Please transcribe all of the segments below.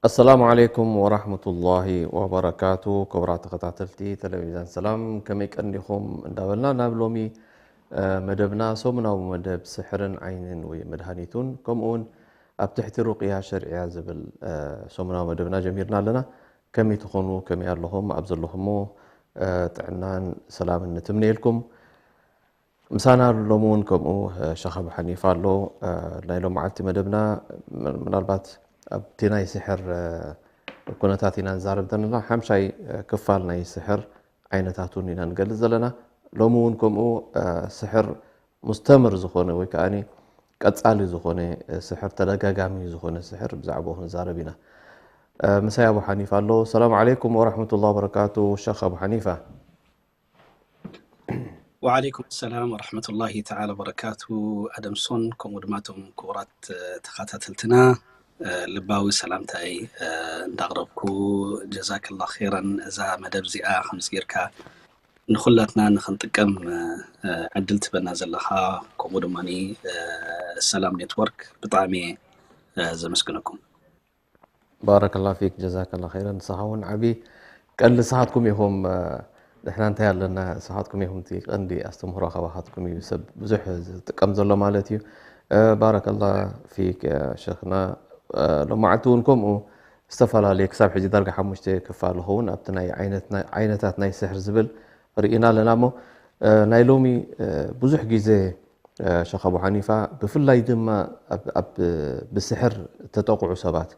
ኣሰላሙ ዓለይኩም ወራህመቱላሂ ወበረካቱ። ክቡራት ተኸታተልቲ ቴሌቪዥን ሰላም፣ ከመይ ቀኒኹም እንዳበልና ናብ ሎሚ፣ እ፣ መደብና፣ ሰሙናዊ መደብ ስሕርን ዓይንን ወይ መድሃኒቱን፣ ከምኡውን ኣብ ትሕቲ ሩቅያ ሸርዕያ ዝብል፣ እ፣ ሰሙናዊ መደብና ጀሚርና ኣለና። ከመይ ትኾኑ? ከመይ ኣለኹም? ኣብ ዘለኹሞ፣ እ፣ ጥዕናን ሰላምን ንትምነየልኩም። ምሳና ሎሚ እውን ከምኡ፣ እ፣ ሸኽ ኣቡ ሓኒፋ ኣሎ። እ፣ ናይ ሎመዓልቲ መደብና ም-፣ ምናልባት ኣብቲ ናይ ስሕር፣ እ፣ ኩነታት ኢና ንዛረብ ዘለና። ሓምሻይ፣ እ፣ ክፋል ናይ ስሕር ዓይነታቱን ኢና ንገልጽ ዘለና። ሎሚ እውን ከምኡ፣ እ፣ ስሕር ሙስተምር ዝኾነ ወይ ከኣኒ ቀጻሊ ዝኾነ፣ እ፣ ስሕር፣ ተደጋጋሚ ዝኾነ ስሕር ብዛዕባኡ ክንዛረብ ኢና። እ፣ ምሳይ ኣቡ ሓኒፋ ኣሎ። ሰላም ዓለይኩም ወራህመቱላሂ ወበረካቱ፣ ሸኽ ኣቡ ሓኒፋ። ወዓለይኩም ሰላም ወረሕመቱላሂ ተዓላ ወበረካቱ። ኣደምሶን፣ ከምኡ ድማ እቶም ክቡራት፣ እ፣ ተኸታተልትና፣ እ፣ ልባዊ ሰላምታይ፣ እ፣ እንዳቕረብኩ፣ ጀዛከላ ኸይረን፣ እዛ መደብ እዚኣ ከምዚ ጌርካ ንኹላትና ንኽንጥቀም፣ እ፣ እ፣ ዕድል ትበና ዘለኻ፣ ከምኡ ድማ፣ እ፣ ሰላም ኔትወርክ፣ ብጣዕሚ፣ እ፣ ዘመስግነኩም። ባረከላ ፊክ፣ ጀዛከላ ኸይረን። ንስኻ እውን ዓቢ ቀንዲ ንስኻትኩም ኢኹም፣ እ፣ ንሕና እንታይ ኣለና፣ ንስኻትኩም ኢኹም እቲ ቀንዲ ኣስተምህሮ ካባኻትኩም እዩ ሰብ ብዙሕ ዝጥቀም ዘሎ ማለት እዩ። እ፣ ባረከላ ፊክ፣ እ፣ ሸኽና፣ እ፣ ሎማዓንቲ እውን ከምኡ ዝተፈላለየ ክሳብ ሕጂ ዳርጋ ሓሙሽተ ክፋል ዝኸውን ኣብቲ ናይ ዓይነት-፣ ናይ ዓይነታት ናይ ስሕር ዝብል ርኢና ኣለና እሞ፣ እ፣ ናይ ሎሚ፣ እ፣ ብዙሕ ግዜ እ፣ ሸኽ ኣቡ ሓኒፋ፣ ብፍላይ ድማ ኣብ፣ ኣብ ብስሕር እተጠቕዑ ሰባት፣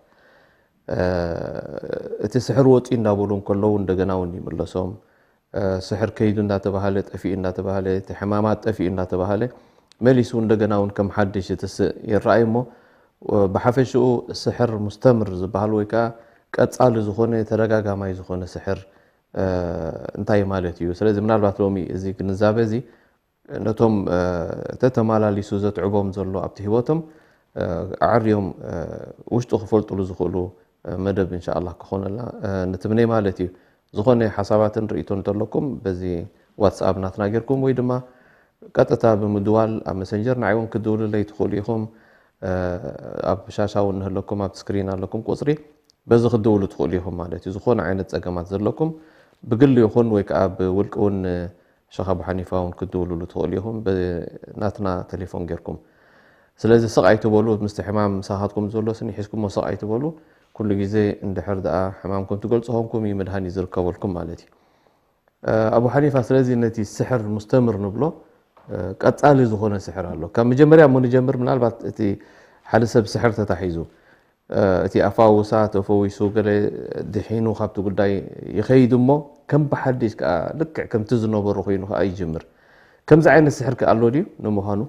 እ፣ እቲ ስሕር ወጺኡ እንዳበሉ እንከለዉ እንደገና እውን ይምለሶም። እ፣ ስሕር ከይዱ እንዳተባሃለ፣ ጠፊኡ እንዳተባሃለ፣ እቲ ሕማማት ጠፊኡ እንዳተባሃለ፣ መሊሱ እንደገና እውን ከም ሓድሽ እቲ ስእ ይረኣይ እሞ፣ እ፣ ብሓፈሽኡ ስሕር ሙስተምር ዝበሃል ወይ ከኣ ቀጻሊ ዝኾነ ተደጋጋማይ ዝኾነ ስሕር፣ እ፣ እንታይ ማለት እዩ? ስለዚ ምናልባት ሎሚ እዚ ግንዛበ እዚ ነቶም፣ እ፣ ተተመላሊሱ ዘትዕቦም ዘሎ ኣብቲ ህይወቶም፣ እ፣ ኣዐርዮም፣ እ፣ ውሽጡ ክፈልጡሉ ዝኽእሉ፣ እ፣ መደብ እንሻኣላህ ክኾነልና፣ እ፣ ንትምነይ ማለት እዩ። ዝኾነ ሓሳባትን ርእይቶን እንተለኩም በዚ ዋትስኣፕ ናትና ጌርኩም ወይ ድማ ቀጥታ ብምድዋል ኣብ መሰንጀር ንዓይ እውን ክትድውሉለይ ትኽእሉ ኢኹም። እ፣ ኣብ ሻሻ እውን ንህለኩም፣ ኣብ ስክሪን ኣለኩም ቁጽሪ። በዚ ክትድውሉ ትኽእሉ ኢኹም ማለት እዩ። ዝኾነ ዓይነት ጸገማት ዘለኩም ብግሊ ይኹን ወይ ከኣ ብውልቂ እውን ንሸኽ ኣቡ ሓኒፋ እውን ክትድውሉሉ ትኽእሉ ኢኹም። ብ-፣ ናትና ቴሌፎን ጌርኩም። ስለዚ ስቕ ኣይትበሉ፣ ምስቲ ሕማም ምሳኻትኩም ዘሎ ስኒ ሒዝኩሞ ስቕ ኣይትበሉ። ኩሉ ግዜ እንድሕር ደኣ ሕማምኩም ትገልጹ ኾንኩም እዩ መድሃኒት ዝርከበልኩም ማለት እዩ። እ፣ ኣቡ ሓኒፋ፣ ስለዚ ነቲ ስሕር ሙስተምር ንብሎ፣ እ፣ ቀጻሊ ዝኾነ ስሕር ኣሎ። ካብ መጀመርያ እሞ ንጀምር፣ ምናልባት እቲ ሓደ ሰብ ስሕር ተታሒዙ፣ እ፣ እቲ ኣፋውሳ ተፈዊሱ፣ ገለ ድሒኑ ካብቲ ጉዳይ ይኸይድ እሞ፣ ከም ብሓድሽ ከኣ ልክዕ ከምቲ ዝነበሮ ኮይኑ ከኣ ይጅምር። ከምዚ ዓይነት ስሕር ከ ኣሎ ድዩ ንምዃኑ?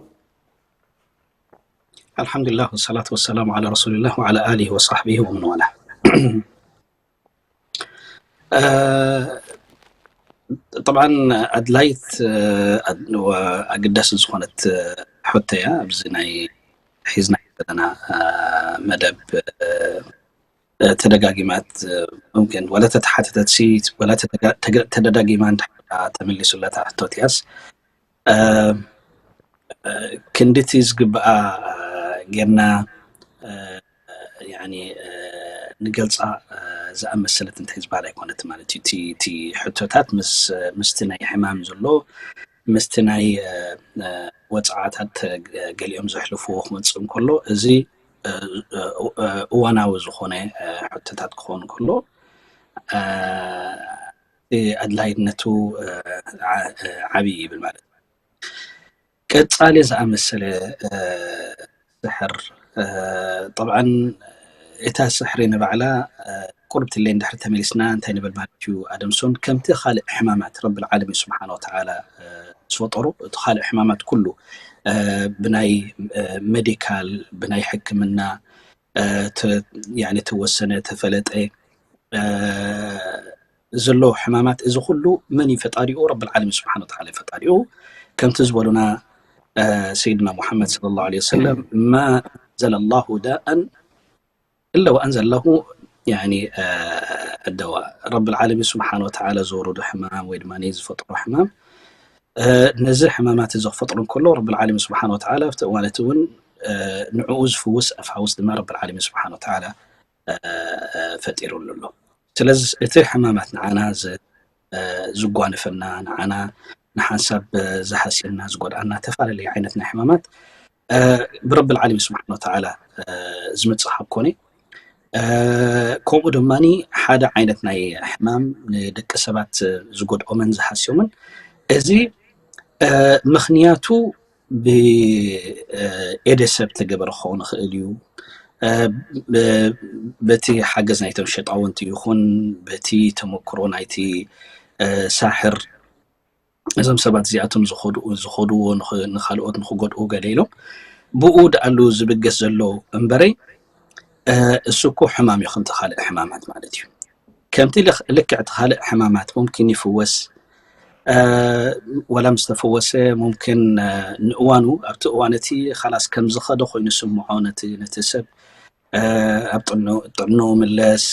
ኣልሓምዱሊላህ፣ ወሰላቱ ወሰላሙ ዓላ ረሱሊላህ ወዓላ ኣሊሂ ወሳሕቢሂ ወመን ዋላ። እ፣ ጠብዓን ኣድላይት፣ እ፣ ኣድ-፣ ወ-፣ ኣገዳሲ ዝኾነት፣ እ፣ ሕቶ እያ። ኣብዚ ናይ ሒዝና ዘለና፣ እ፣ መደብ፣ እ፣ እ፣ ተደጋጊማት፣ እ፣ ሙምኪን ወላ ተተሓተተት ሲ፣ ወላ ተደጋ-፣ ተገ-፣ ተደጋጊማ እንድሕር ደኣ ተመሊሱላ እታ ሕቶ እቲኣስ፣ እ፣ እ፣ ክንድቲ ዝግብኣ፣ እ፣ ጌርና፣ እ፣ ያኒ፣ እ፣ ንገልጻ፣ እ፣ ዝኣመሰለት እንታይ ዝበሃል ኣይኮነት ማለት እዩ። እቲ፣ እቲ ሕቶታት ምስ፣ ምስቲ ናይ ሕማም ዘሎ፣ ምስቲ ናይ፣ እ፣ እ፣ ወጽዓታት፣ እ፣ ገሊኦም ዘሕልፍዎ ክመጽእ እንከሎ፣ እዚ፣ እ፣ እ፣ እ፣ እዋናዊ ዝኾነ፣ እ፣ ሕቶታት ክኸውን ከሎ፣ እ፣ እቲ ኣድላይነቱ፣ እ፣ ዓ-፣ እ፣ ዓብዪ ይብል ማለት እዩ። እጻሌ ዝኣመሰለ ስሕር። ጠብዓን እታ ስሕሪ ንባዕላ ቁርብትለይ እንድሕር ተመሊስና እንታይ ንብል ማለት እዩ? ኣደምሶን ከምቲ ካልእ ሕማማት ረብል ዓለሚን ስብሓን ወተዓላ ዝፈጠሩ እቲ ካልእ ሕማማት ኩሉ ብናይ ሜዲካል ብናይ ሕክምና ተወሰነ ተፈለጠ ዘሎ ሕማማት እዚ ኩሉ መን እዩ ፈጣሪኡ? ረብል ዓለሚን ስብሓን ወተዓላ እዩ ፈጣሪኡ። ከምቲ ዝበሉና ሰይድና ሙሓመድ ሰለላሁ ዐለይሂ ወሰለም ማ ኣንዘለ ላሁ ዳኣን እለ ወኣንዘለ ለሁ ያኒ ደዋ። ረብል ዓለሚን ስብሓን ወተዓላ ዘውረዶ ሕማም ወይ ድማ ዝፈጥሮ ሕማም ነዚ ሕማማት እዚ ክፈጥሩ እንከሎ ረብል ዓለሚን ስብሓን ወተዓላ ኣብቲ እዋን እቲ እውን ንዕኡ ዝፍውስ ኣፋውስ ድማ ረብል ዓለሚን ስብሓን ወተዓላ ፈጢሩሉ ኣሎ። ስለዚ እቲ ሕማማት ንዓና ዝጓንፈና ንዓና ንሓንሳብ ዝሃስየና ዝጎድኣና ተፈላለየ ዓይነት ናይ ሕማማት ብረብል ዓለሚን ስብሓን ወተዓላ ዝመፅእ ካብ ኮነ ከምኡ ድማ ሓደ ዓይነት ናይ ሕማም ንደቂ ሰባት ዝጎድኦምን ዝሃስዮምን እዚ ምኽንያቱ ብኤደ ሰብ ተገበረ ክኸውን ይኽእል እዩ። በቲ ሓገዝ ናይቶም ሸጣውንቲ ይኹን በቲ ተመክሮ ናይቲ ሳሕር እዞም ሰባት እዚኣቶም ዝኸድዎ ንኻልኦት ንክጎድኡ ገለ ኢሎም ብኡ ደኣሉ ዝብገስ ዘሎ እምበረይ እሱ እኮ ሕማም እዩ ከምቲ ካልእ ሕማማት ማለት እዩ። ከምቲ ልክዕ እቲ ካልእ ሕማማት ሙምኪን ይፍወስ ወላ ምስ ተፈወሰ ሙምኪን ንእዋኑ ኣብቲ እዋን እቲ ካላስ ከም ዝኸደ ኮይኑ ስምዖ ነቲ ሰብ ኣብ ጥዕንኡ ምለስ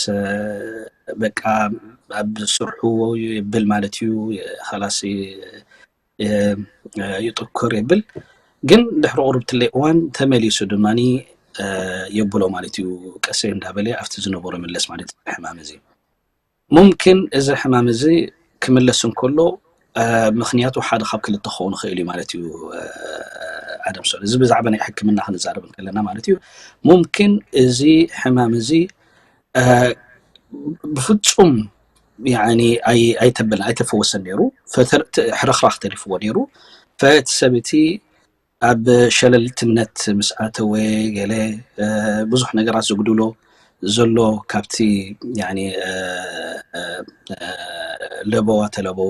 በቃ ኣብ ስርሑ ይብል ማለት እዩ። ካላስ ይጥክር ይብል ግን ድሕሪ ቁርብትለይ እዋን ተመሊሱ ድማ የብሎ ማለት እዩ። ቀሰ እንዳበለ ኣብቲ ዝነበሮ ምለስ ማለት እዩ ሕማም እዚ ሙምኪን እዚ ሕማም እዚ ክምለስ እንከሎ ምኽንያቱ ሓደ ካብ ክልተ ክኸውን ይኽእል እዩ ማለት እዩ። ኣደምሶን እዚ ብዛዕባ ናይ ሕክምና ክንዛረብ እንከለና ማለት እዩ። ሙምኪን እዚ ሕማም እዚ ብፍጹም ኣይተበልን ኣይተፈወሰን ነይሩ። ሕርኽራኽ ተሪፍዎ ነይሩ። ፈቲ ሰብ እቲ ኣብ ሸለልትነት ምስ ኣተወ ገለ ብዙሕ ነገራት ዝጉድሎ ዘሎ ካብቲ ለበዋ ተለበዎ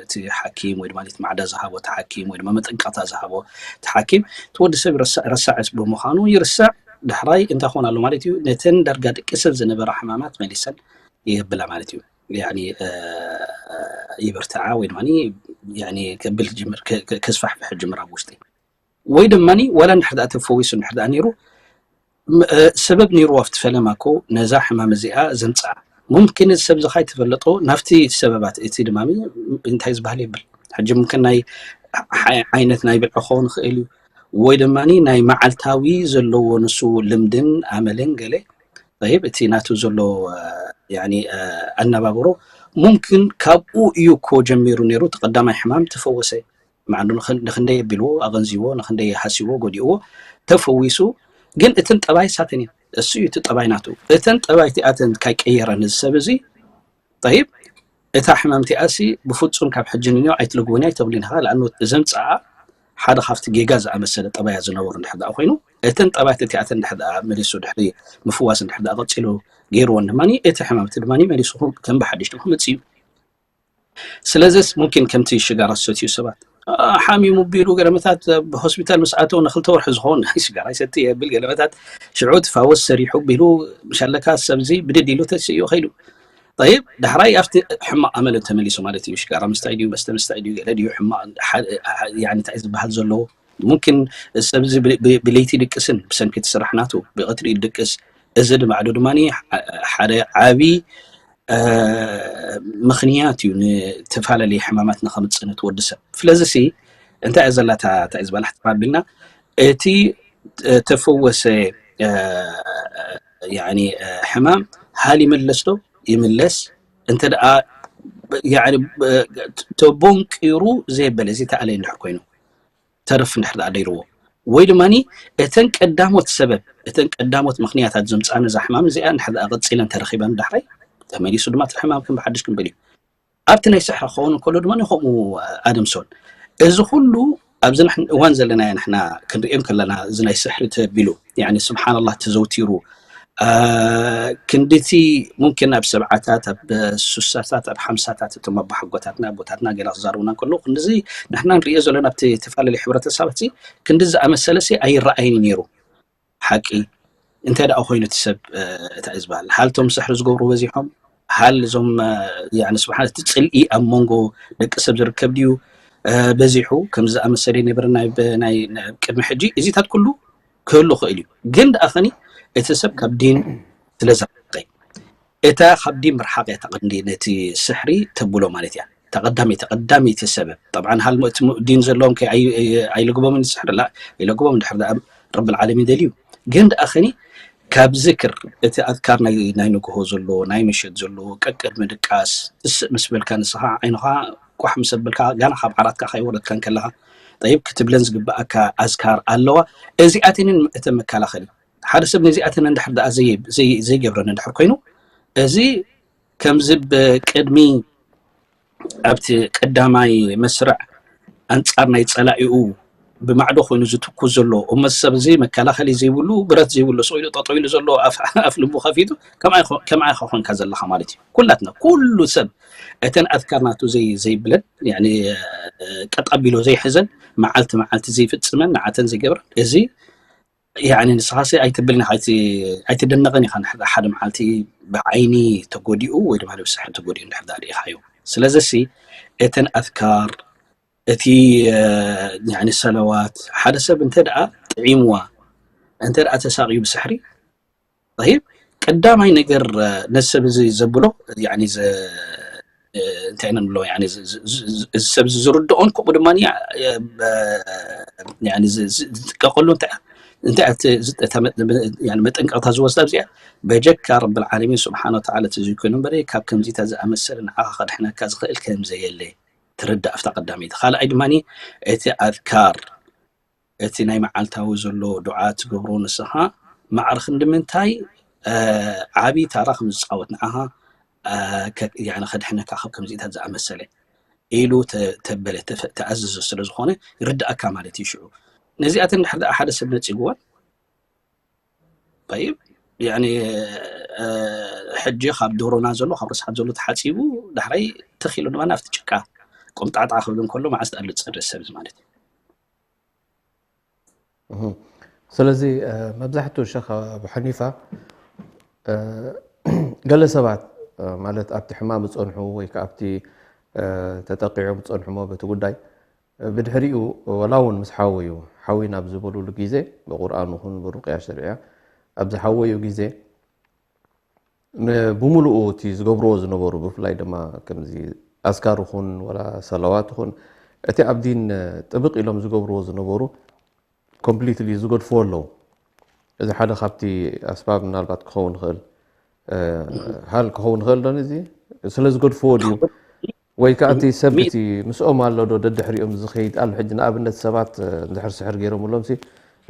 እቲ ሓኪም ወይ ድማ ማዕዳ ዝሃቦ እቲ ሓኪም ወይ ድማ መጠንቀቕታ ዝሃቦ እቲ ሓኪም እቲ ወዲ ሰብ ረሳዕ ብምዃኑ ይርሳዕ። ዳሕራይ እንታይ ክኾን ኣሎ ማለት እዩ? ነተን ዳርጋ ደቂሰን ዝነበራ ሕማማት መሊሰን የብላ ማለት እዩ። ይብርትዓ ወይ ድማ ከብል ጅምር ከስፋሕፍሕ ጅምር ኣብ ውሽጢ ወይ ድማ ዋላ እንድሕር ደኣ ተፈዊሱ እንድሕር ደኣ ነይሩ ሰበብ ነይሩ ኣብቲ ፈለማ እኮ ነዛ ሕማም እዚኣ ዘምፅኣ ሙምኪን እዚ ሰብ ዝኻ ይተፈለጦ ናብቲ ሰበባት እቲ ድማ እንታይ ዝበሃል የብል። ሕጂ ሙምኪን ናይ ዓይነት ናይ ብልዒ ክኸውን ይኽእል እዩ ወይ ድማ ናይ መዓልታዊ ዘለዎ ንሱ ልምድን ኣመልን ገለ ይብ እቲ ናቱ ዘሎ ኣነባብሮ ሙምኪን ካብኡ እዩ እኮ ጀሚሩ ነይሩ እቲ ቀዳማይ ሕማም ተፈወሰ። መዓዱ ንኽንደይ ኣቢልዎ ኣቐንዚዎ ንኽንደይ ሓሲዎ ጎዲእዎ ተፈዊሱ። ግን እተን ጠባይ ሳተን እየን። እሱ እዩ እቲ ጠባይ ናቱ። እተን ጠባይ እቲኣተን ካይቀየረን እዚ ሰብ እዚ ጠይብ እታ ሕማም እቲኣሲ ብፍጹም ካብ ሕጂ ንንዮ ኣይትልግቡን እያ ኣይተብሉን ኢኻ። ለኣኑ ዘምፅኣ ሓደ ካብቲ ጌጋ ዝኣመሰለ ጠባያ ዝነበሩ እንድሕር ደኣ ኮይኑ እተን ጠባያት እቲኣተን እንድሕር ደኣ መሊሱ ድሕሪ ምፍዋስ እንድሕር ደኣ ቀፂሉ ገይርዎን ድማ እቲ ሕማም እቲ ድማ መሊሱ ከም ብሓድሽ ድማ ክመፅእ እዩ። ስለዚስ ሙምኪን ከምቲ ሽጋራ ዝሰትዩ ሰባት ሓሚሙ ቢሉ ገለመታት ብሆስፒታል ምስ ኣተው ንክልተ ወርሒ ዝኸውን ሽጋራ ይሰቲ የብል ገለመታት ሽዑ ትፋወስ ሰሪሑ ቢሉ ምሻለካ ሰብዚ ብድድ ኢሉ ተስእዮ ከይዱ ጠይብ ዳሕራይ ኣብቲ ሕማቕ ኣመል ተመሊሱ ማለት እዩ። ሽጋራ ምስታይ ድዩ መስተ ምስታይ ድዩ ገለ ድዩ ሕማቕ እንታይ ዝበሃል ዘለዎ ሙምኪን ሰብዚ ብለይቲ ድቅስን ብሰንኪ እቲ ስራሕ ናቱ ብቐትሪ ድቅስ እዚ ድማ ድማ ሓደ ዓቢ ምኽንያት እዩ ንተፈላለየ ሕማማት ንኸምፅእ ነቲ ወዲ ሰብ። ስለዚ ሲ እንታይ እያ ዘላ እንታይ ዝበላ ሕትራ ኣቢልና እቲ ተፈወሰ ሕማም ሃል ይምለስ ዶ ይምለስ እንተ ደኣ ተቦንቂሩ ዘየበለ እዚ ተኣለየ እንድሕር ኮይኑ ተረፍ እንድሕር ደኣ ደይርዎ ወይ ድማ እተን ቀዳሞት ሰበብ እተን ቀዳሞት ምኽንያታት ዘምፅኣን እዛ ሕማም እዚኣ እንድሕር ደኣ ቀፂለን ተረኺበን ዳሕራይ ተመሊሱ ድማ እቲ ሕማም ከም ብሓድሽ ክንብል እዩ። ኣብቲ ናይ ስሕሪ ክኸውን እንከሎ ድማ ከምኡ ኣደምሶን እዚ ኩሉ ኣብዚ እዋን ዘለናዮ ንሕና ክንሪኦ ከለና፣ እዚ ናይ ስሕሪ ተቢሉ፣ ስብሓንላህ፣ ተዘውቲሩ፣ ክንድቲ ሙምኪን ኣብ ሰብዓታት፣ ኣብ ሱሳታት፣ ኣብ ሓምሳታት እቶም ኣቦሓጎታትና ኣቦታትና ገላ ክዛርቡና ከለዉ ክንድዚ ንሕና ንሪኦ ዘለና ኣብቲ ዝተፈላለዩ ሕብረተሰባት ክንዲ ዝኣመሰለ ኣይረኣይን ነይሩ። ሓቂ እንታይ ደኣ ኮይኑ እቲ ሰብ እንታይ እዩ ዝበሃል፣ ሃልቶም ስሕሪ ዝገብሩ በዚሖም፣ ሃል እዞም ስብሓን እቲ ፅልኢ ኣብ መንጎ ደቂ ሰብ ዝርከብ ድዩ በዚሑ፣ ከምዚ ዝኣመሰለ ይነበረ ናይ ቅድሚ ሕጂ። እዚታት ኩሉ ክህሉ ክእል እዩ። ግን ደኣ ኸኒ እቲ ሰብ ካብ ዲን ስለ ዝራቀ፣ እታ ካብ ዲን ምርሓቅ እያ ተቐንዲ ነቲ ስሕሪ ተብሎ ማለት እያ። ተቐዳመይቲ ቀዳመይቲ ሰበብ። ጠብዓን ሃልሞ እቲ ዲን ዘለዎም ከ ኣይልግቦምን ስሕሪ ላ ኣይልግቦም፣ ድሕር ደኣ ረብል ዓለሚን ደልዩ። ግን ደኣ ኸኒ ካብ ዝክር እቲ ኣዝካር ናይ ናይ ንግሆ ዘሎ ናይ ምሸት ዘሎ ቀቅድሚ ድቃስ ትስእ ምስ በልካ ንስኻ ዓይንኻ ቋሕ ምስ ኣበልካ ጋና ካብ ዓራትካ ካይወረድካ እንከለኻ ጠይብ ክትብለን ዝግብኣካ ኣዝካር ኣለዋ። እዚኣተንን እቲ መከላኸሊ ሓደ ሰብ ነዚኣተን እንድሕር ደኣ ዘይገብረን እንድሕር ኮይኑ እዚ ከምዚ ብቅድሚ ኣብቲ ቀዳማይ መስርዕ ኣንጻር ናይ ጸላኢኡ ብማዕዶ ኮይኑ ዝትኩስ ዘሎ እሞ ሰብ እዚ መከላኸሊ ዘይብሉ ብረት ዘይብሉ ስቕ ኢሉ ጠጠው ኢሉ ዘሎ ኣፍ ልቡ ከፊቱ ከምኣ ኢኻ ኮንካ ዘለኻ ማለት እዩ። ኩላትና ኩሉ ሰብ እተን ኣዝካር ናቱ ዘይብለን ቀጥ ኣቢሎ ዘይሕዘን መዓልቲ መዓልቲ ዘይፍጽመን ንዓተን ዘይገብረን እዚ ያኒ ንስኻሲ ኣይትብልን ኢኻ ኣይትደነቕን ኢኻ ሓደ መዓልቲ ብዓይኒ ተጎዲኡ ወይ ድማ ብስሕር ተጎዲኡ እንድሕር ዳኣ ርኢኻዮ። ስለዚሲ እተን ኣዝካር እቲ ሰለዋት ሓደ ሰብ እንተ ደኣ ጥዒምዋ እንተ ደኣ ተሳቕዩ ብስሕሪ ይብ ቀዳማይ ነገር ነሰብ እዚ ዘብሎ ያኒ እንታይ ኢና ንብሎ እዚ ሰብ እዚ ዝርድኦን ከምኡ ድማ ዝጥቀቀሉ እንታይ መጠንቀቕታ ዝወስዳ ኣብዚኣ በጀካ ረብል ዓለሚን ስብሓን ወተዓላ ተዘይኮይኑ እምበረ ካብ ከምዚታት ዝኣመሰለ ንዓኻ ከድሕነካ ዝኽእል ከምዘየለ ትርዳእ ኣብታ ቀዳመይቲ። ካልኣይ ድማ እቲ ኣዝካር እቲ ናይ መዓልታዊ ዘሎ ዱዓ ትገብሮ ንስኻ ማዕረ ክንዲ ምንታይ ዓብዪ ታራ ከም ዝፃወት ንዓኻ ከድሕነካ ካብ ከምዚታት ዝኣመሰለ ኢሉ ተበለ ተኣዘዞ ስለ ዝኾነ ይርድኣካ ማለት እዩ። ሽዑ ነዚኣተን ድሕር ደኣ ሓደ ሰብ ነፂግወን ይብ ሕጂ ካብ ዶሮና ዘሎ ካብ ርስሓት ዘሎ ተሓፂቡ ዳሕራይ ተኺሉ ድማ ናብቲ ጭቃ ቁምጣዕጣ ክብል እንከሎ መዓስ ተኣሉ ዝፀርእ ሰብ ማለት እዩ። ስለዚ መብዛሕትኡ ሸኽ ኣቡ ሓኒፋ ገለ ሰባት ማለት ኣብቲ ሕማም ዝፀንሑ ወይ ከዓ ኣብቲ ተጠቂዖም ዝፀንሑ ሞ በቲ ጉዳይ ብድሕሪኡ ወላ እውን ምስ ሓወዩ ሓዊና ኣብ ዝበሉሉ ግዜ ብቁርኣን ይኹን ብሩቅያ ሸርዕያ ኣብ ዝሓወዩ ግዜ ብምሉኡ እቲ ዝገብርዎ ዝነበሩ ብፍላይ ድማ ከምዚ ኣዝካር ይኹን ወላ ሰለዋት ይኹን እቲ ኣብ ዲን ጥብቕ ኢሎም ዝገብርዎ ዝነበሩ ኮምፕሊትሊ ዝገድፍዎ ኣለዉ። እዚ ሓደ ካብቲ ኣስባብ ምናልባት ክኸውን ይኽእል ሃል ክኸውን ይኽእል ዶ እዚ ስለ ዝገድፍዎ ድዩ ወይ ከዓ እቲ ሰብ እቲ ምስኦም ኣሎ ዶ ደድሕሪኦም ዝኸይድ ኣሎ ሕጂ ንኣብነት ሰባት እንድሕር ስሕር ገይሮምሎም ሲ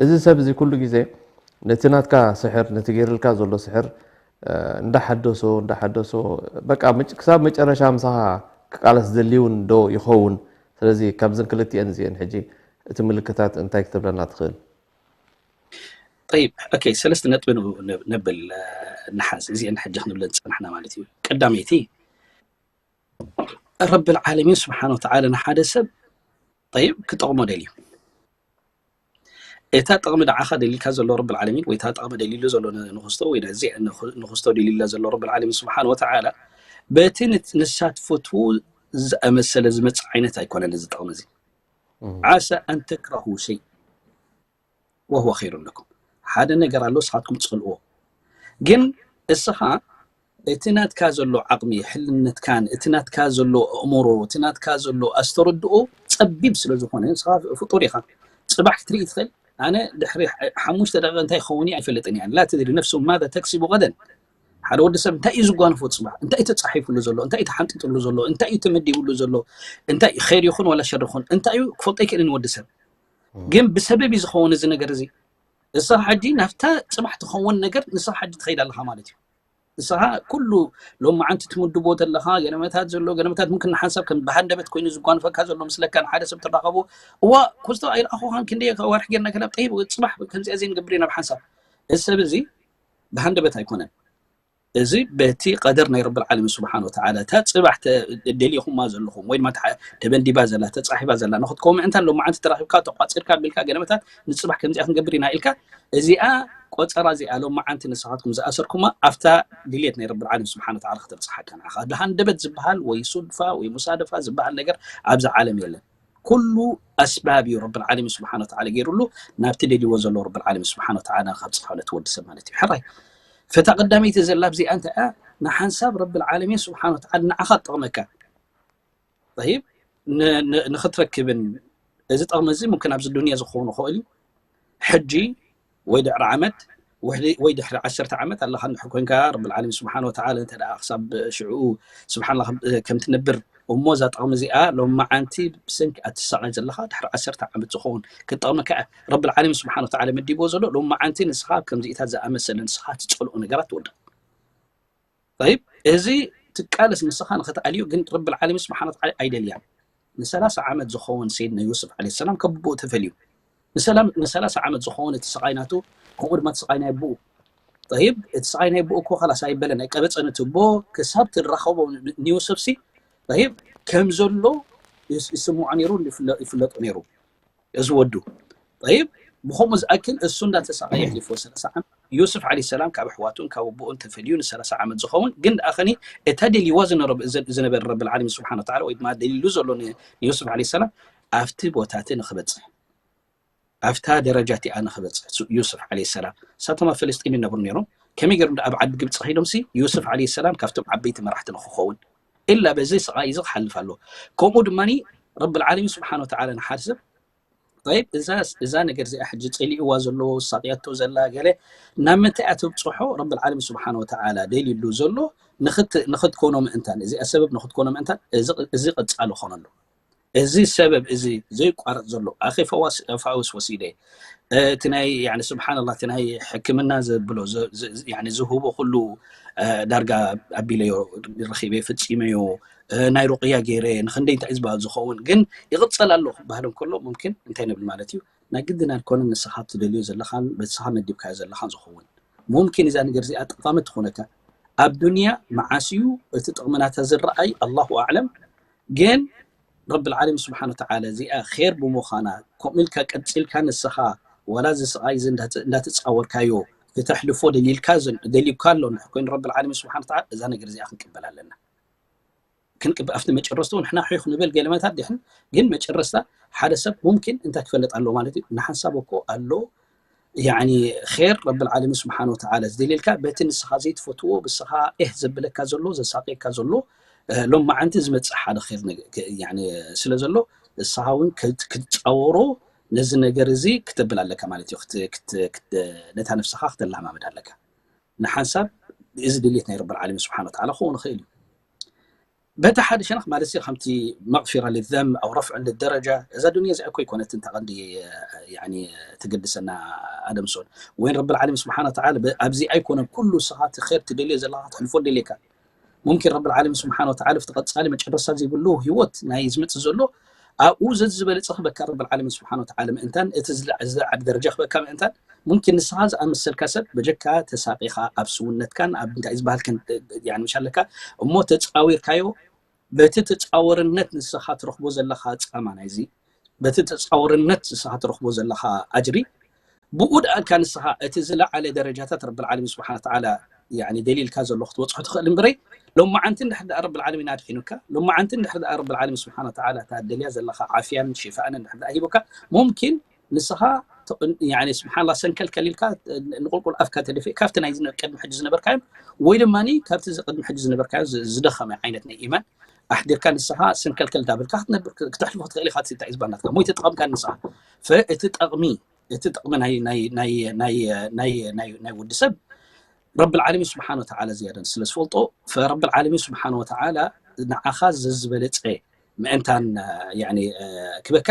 እዚ ሰብ እዚ ኩሉ ግዜ ነቲ ናትካ ስሕር ነቲ ገይርልካ ዘሎ ስሕር እንዳሓደሶ እንዳሓደሶ በቃ ክሳብ መጨረሻ ምሳኻ ክቃለስ ዘድልዩ እውን ዶ ይኸውን? ስለዚ ካብዘን ክልቲአን እዚአን ሕጂ እቲ ምልክታት እንታይ ክትብለና ትኽእል? ጠይብ ኦኬ ሰለስተ ነጥቢ ነብል ንሓዝ እዚአን ሕጂ ክንብለን ዝፀናሕና ማለት እዩ። ቀዳመይቲ ረብል ዓለሚን ስብሓን ወተዓላ ንሓደ ሰብ ጠይብ ክጠቕሞ ደልዩ እታ ጥቕሚ ደዓኻ ደሊልካ ዘሎ ረብል ዓለሚን ወይ እታ ጥቕሚ ደሊሉ ዘሎ ንክስቶ ወይ ነዚ ንክስቶ ደሊላ ዘሎ ረብል ዓለሚን ስብሓን ወተዓላ በቲ ንሳ ትፈትዎ ዝኣመሰለ ዝመፅእ ዓይነት ኣይኮነን እዚ ጥቕሚ እዚ ዓሳ ኣን ተክረሁ ሸይ ወህወ ኸይሩ ኣለኩም ሓደ ነገር ኣሎ ስኻትኩም ትፀልእዎ ግን እስኻ እቲ ናትካ ዘሎ ዓቕሚ ሕልነትካን እቲ ናትካ ዘሎ ኣእምሮ እቲ ናትካ ዘሎ ኣስተረድኦ ፀቢብ ስለ ዝኾነ ንስኻ ፍጡር ኢኻ ፅባሕ ክትርኢ ትኽእል ኣነ ድሕሪ ሓሙሽተ ደቂቐ እንታይ ክኸውን እዩ ኣይፈልጥን እያ ላ ተድሪ ነፍሱ ማዛ ተክሲቡ ቀደን ሓደ ወዲ ሰብ እንታይ እዩ ዝጓንፎ ፅባሕ እንታይ እዩ ተፃሒፉሉ ዘሎ እንታይ እዩ ተሓንጢጡሉ ዘሎ እንታይ እዩ ተመዲቡሉ ዘሎ እንታይ ኸይር ይኹን ወላ ሸር ይኹን እንታይ እዩ ክፈልጦ ኣይክእልን ወዲ ሰብ ግን ብሰበብ እዩ ዝኸውን እዚ ነገር እዚ እሳ ሕጂ ናብታ ፅባሕ ትኸውን ነገር ንሳ ሕጂ ትኸይድ ኣለኻ ማለት እዩ ንስኻ ኩሉ ሎማዓንቲ ትምድቦ ዘለኻ ገለመታት ዘሎ ገለመታት ምምክን ንሓንሳብ ከም ብሃንደበት ኮይኑ ዝጓንፈካ ዘሎ ምስለካ ንሓደ ሰብ ትራኸቦ እዋ ኩስቶ ኣይረኣኹኻን ክንደይ ወርሒ ጌርና ገለ ጠይብ ጽባሕ ከምዚኣ ዘይንገብር ኢና ብሓንሳብ እዚ ሰብ እዚ ብሃንደበት ኣይኮነን። እዚ በቲ ቀደር ናይ ረብል ዓለሚን ስብሓን ወተዓላ እታ ጽባሕ ደሊኹማ ዘለኹም ወይ ድማ ተበንዲባ ዘላ ተጻሒፋ ዘላ ንኽትከው ምእንታን ሎማዓንቲ ተራኺብካ ተቋጺርካ ቢልካ ገለመታት ንጽባሕ ከምዚኣ ክንገብር ኢና ኢልካ እዚኣ ቆጸራ እዚኣ ሎማዓንቲ ንስኻትኩም ዝኣሰርኩማ ኣብታ ድልየት ናይ ረብል ዓለሚን ስብሓን ወተዓላ ከተብጽሓካ ንዓኻ። ብሃንደበት ዝበሃል ወይ ሱድፋ ወይ ሙሳደፋ ዝበሃል ነገር ኣብዚ ዓለም የለን። ኩሉ ኣስባብ እዩ ረብል ዓለሚን ስብሓን ወተዓላ ገይሩሉ ናብቲ ደልይዎ ዘለዎ ረብል ዓለሚን ስብሓን ወተዓላ ንኸብጽሖ ነቲ ወዲ ሰብ ማለት እዩ። ሕራይ ፈታ ቀዳመይቲ ዘላ ኣብዚኣ እንታይ እያ? ንሓንሳብ ረብል ዓለሚን ስብሓን ወተዓላ ንዓኻ ትጠቕመካ ይብ ንኽትረክብን እዚ ጠቕሚ እዚ ምምክን ኣብዚ ዱንያ ዝኸውን ይኽእል እዩ። ሕጂ ወይ ድሕሪ ዓመት ወይ ድሕሪ ዓሰርተ ዓመት ኣለኻ እንድሕር ኮንካ ረብል ዓለሚን ስብሓን ወተዓላ እንተ ደኣ ክሳብ ሽዕኡ ስብሓን ከም ትነብር እሞ እዛ ጠቕሚ እዚኣ ሎማዓንቲ ብሰንኪ እትሰቓይ ዘለኻ ድሕሪ ዓሰርተ ዓመት ዝኸውን ክትጠቕመካ እያ። ረብል ዓለሚን ስብሓን ወተዓላ መዲብዎ ዘሎ ሎማዓንቲ ንስኻ ኣብ ከምዚኢታት ዝኣመሰለ ንስኻ ትጸልኦ ነገራት ትወድቕ። ጠይብ እዚ ትቃለስ ንስኻ ንኽትኣልዮ ግን ረብል ዓለሚን ስብሓን ወተዓላ ኣይደልያን። ንሰላሳ ዓመት ዝኸውን ሰይድና ዮስፍ ዓለይሂ ሰላም ካብ ኣቦኡ ተፈልዩ ንሰላም ንሰላሳ ዓመት ዝኸውን እቲ ስቓይ ናቱ ከምኡ ድማ እቲ ስቓይ ናይ ኣቦኡ ጠይብ እቲ ስቓይ ናይ ኣቦኡ እኮ ኻላስ ኣይበለን ኣይቀበፀን እቲ ኣቦ ክሳብ ትራኸቦ ንዮስፍ ሲ ጠይብ ከም ዘሎ ይስምዖ ነይሩ ይፍለጦ ነይሩ እዚ ወዱ ጠይብ ብኸምኡ ዝኣክል እሱ እንዳተሳቐየ ኣሕሊፍዎ ሰላሳ ዓመት ዮስፍ ዓለይሂ ሰላም ካብ ኣሕዋቱን ካብ ኣቦኡን ተፈልዩ ንሰላሳ ዓመት ዝኸውን ግን ደኣ ኸኒ እታ ደልይዋ ዝነበረ ረብል ዓለሚን ስብሓን ወተዓላ ወይ ድማ ደሊሉ ዘሎ ንዮስፍ ዓለይሂ ሰላም ኣብቲ ቦታ እቲ ንኽበጽሕ ኣብታ ደረጃ እቲኣ ንኽበጽሕ ዮስፍ ዓለይሂ ሰላም እሳቶም ኣብ ፍልስጢን ይነብሩ ነይሮም ከመይ ገይሮም ኣብ ዓዲ ግብፂ ከይዶም ሲ ዮስፍ ዓለይሂ ሰላም ካብቶም ዓበይቲ መራሕቲ ንኽኸውን ኢላ በዚ ስቓይ እዚ ክሓልፍ ኣለዎ ከምኡ ድማ ረብል ዓለሚን ስብሓን ወተዓላ ንሓደ ሰብ ጠይብ እዛ እዛ ነገር እዚኣ ሕጂ ጸሊእዋ ዘሎ ሳቅያቶ ዘላ ገለ ናብ ምንታይ እያ ተብጽሖ ረብል ዓለሚን ስብሓን ወተዓላ ደልይሉ ዘሎ ንኽትኮኖ ምእንታን እዚኣ ሰበብ ንኽትኮኖ ምእንታን እዚ ቀጻሊ ኾነሉ እዚ ሰበብ እዚ ዘይቋረጽ ዘሎ ኣኺ ፈዋስ ወሲደ እቲ ናይ ስብሓንላ እቲ ናይ ሕክምና ዘብሎ ዝህቦ ኩሉ ዳርጋ ኣቢለዮ ረኺበ ፈጺመዮ ናይ ሩቅያ ገይረ ንክንደይ እንታይ ዝበሃል ዝኸውን ግን ይቕጸል ኣሎ ክበሃል እንከሎ ሙምኪን እንታይ ንብል ማለት እዩ ናይ ግድን ኣይኮነን ንስኻ ትደልዮ ዘለኻን በቲ ንስኻ መዲብካዮ ዘለኻን ዝኸውን ሙምኪን እዛ ነገር እዚኣ ጠቃሚ ትኾነካ ኣብ ዱንያ መዓስ እዩ እቲ ጥቕሚ ናታ ዝረኣይ ኣላሁ ኣዕለም ግን ረብል ዓለሚን ስብሓን ወተዓላ እዚኣ ኼር ብምዃና ከምኡ ኢልካ ቀጺልካ ንስኻ ዋላ እዚ ስቓይ እዚ እንዳተጻወርካዮ ክተሕልፎ ደሊልካ ደሊብካ ኣሎ እንድሕር ኮይኑ ረብል ዓለሚን ስብሓን ወተዓላ እዛ ነገር እዚኣ ክንቅበል ኣለና ክንቅበል ኣብቲ መጨረስቱ ንሕና ሒኽ ንብል ገለመታት ድሕን ግን መጨረስታ ሓደ ሰብ ሙምኪን እንታይ ክፈልጥ ኣሎ ማለት እዩ ንሓንሳብ እኮ ኣሎ ያኒ ር ረብል ዓለሚን ስብሓን ወተዓላ ዝደልየልካ በቲ ንስኻ ዘይትፈትዎ ብስኻ ኤህ ዘብለካ ዘሎ ዘሳቀየካ ዘሎ ሎም መዓንቲ ዝመፅእ ሓደ ር ስለ ዘሎ ንስኻ እውን ክትፃወሮ ነዚ ነገር እዚ ክተብል ኣለካ ማለት እዩ ነታ ነፍስኻ ክተላማመድ ኣለካ ንሓንሳብ እዚ ድልየት ናይ ረብል ዓለሚን ስብሓን ወተዓላ ክኸውን ይኽእል እዩ በቲ ሓደ ሸነኽ ማለት ሲ ከምቲ መቕፊራ ልዘም ኣው ረፍዕ ልደረጃ እዛ ዱንያ እዚኣ እኮ ይኮነት እንታ ቀንዲ ትግድሰና ኣደምሶን ወይን ረብል ዓለሚን ስብሓን ወተዓላ ኣብዚ ኣይኮነን ኩሉ ስኻ እቲ ር ትደልዮ ዘለኻ ትሕልፎ ደልየካ ሙምኪን ረብል ዓለሚን ስብሓን ወተዓላ ብቲ ቀጻሊ መጨረስታ ዘይብሉ ህይወት ናይ ዝመጽእ ዘሎ ኣብኡ ዘዝበለጸ ክበካ ረብል ዓለሚን ስብሓን ወተዓላ ምእንታን እቲ ዝለዓለ ደረጃ ክበካ ምእንታን ሙምኪን ንስኻ ዝኣመሰልካ ሰብ በጀካ ተሳቂኻ ኣብ ስውነትካን ኣብ እንታይ ዝበሃል ምሻለካ እሞ ተጻዊርካዮ በቲ ተጻወርነት ንስኻ ትረኽቦ ዘለኻ ጻማ ናይዚ በቲ ተጻወርነት ንስኻ ትረኽቦ ዘለኻ ኣጅሪ ብኡ ደኣልካ ንስኻ እቲ ዝለዓለ ደረጃታት ረብል ዓለሚን ስብሓን ወተዓላ ደሊልካ ዘሎ ክትበፅሖ ትኽእል እምበረይ ሎማዓንቲ እንድሕር ደኣ ረብል ዓለሚን ኣድሒኑካ ሎማዓንቲ እንድሕር ደኣ ረብል ዓለሚን ስብሓን ወተዓላ እታ ደልያ ዘለኻ ዓፍያን ሽፋእን እንድሕር ደኣ ሂቡካ ሙምኪን ንስኻ ስብሓንላ ሰንከልከል ኢልካ ንቁልቁል ኣፍካ ተደፊእ ካብቲ ናይ ቅድሚ ሕጂ ዝነበርካዮም ወይ ድማ ካብቲ ቅድሚ ሕጂ ዝነበርካዮ ዝደኸመ ዓይነት ናይ ኢማን ኣሕዲርካ ንስኻ ሰንከልከል እንዳበልካ ክትነብር ክተሕልፎ ትኽእል ኢኻ እንታይ ዝበሃል ናትካ ሞይ ተጠቐምካ ንስኻ እቲ ጠቕሚ እቲ ጥቕሚ ናይ ወዲ ሰብ ረብል ዓለሚን ስብሓን ወተዓላ ዝያደን ስለ ዝፈልጦ ረብል ዓለሚን ስብሓን ወተዓላ ንዓኻ ዘዝበለፀ ምእንታን ክበካ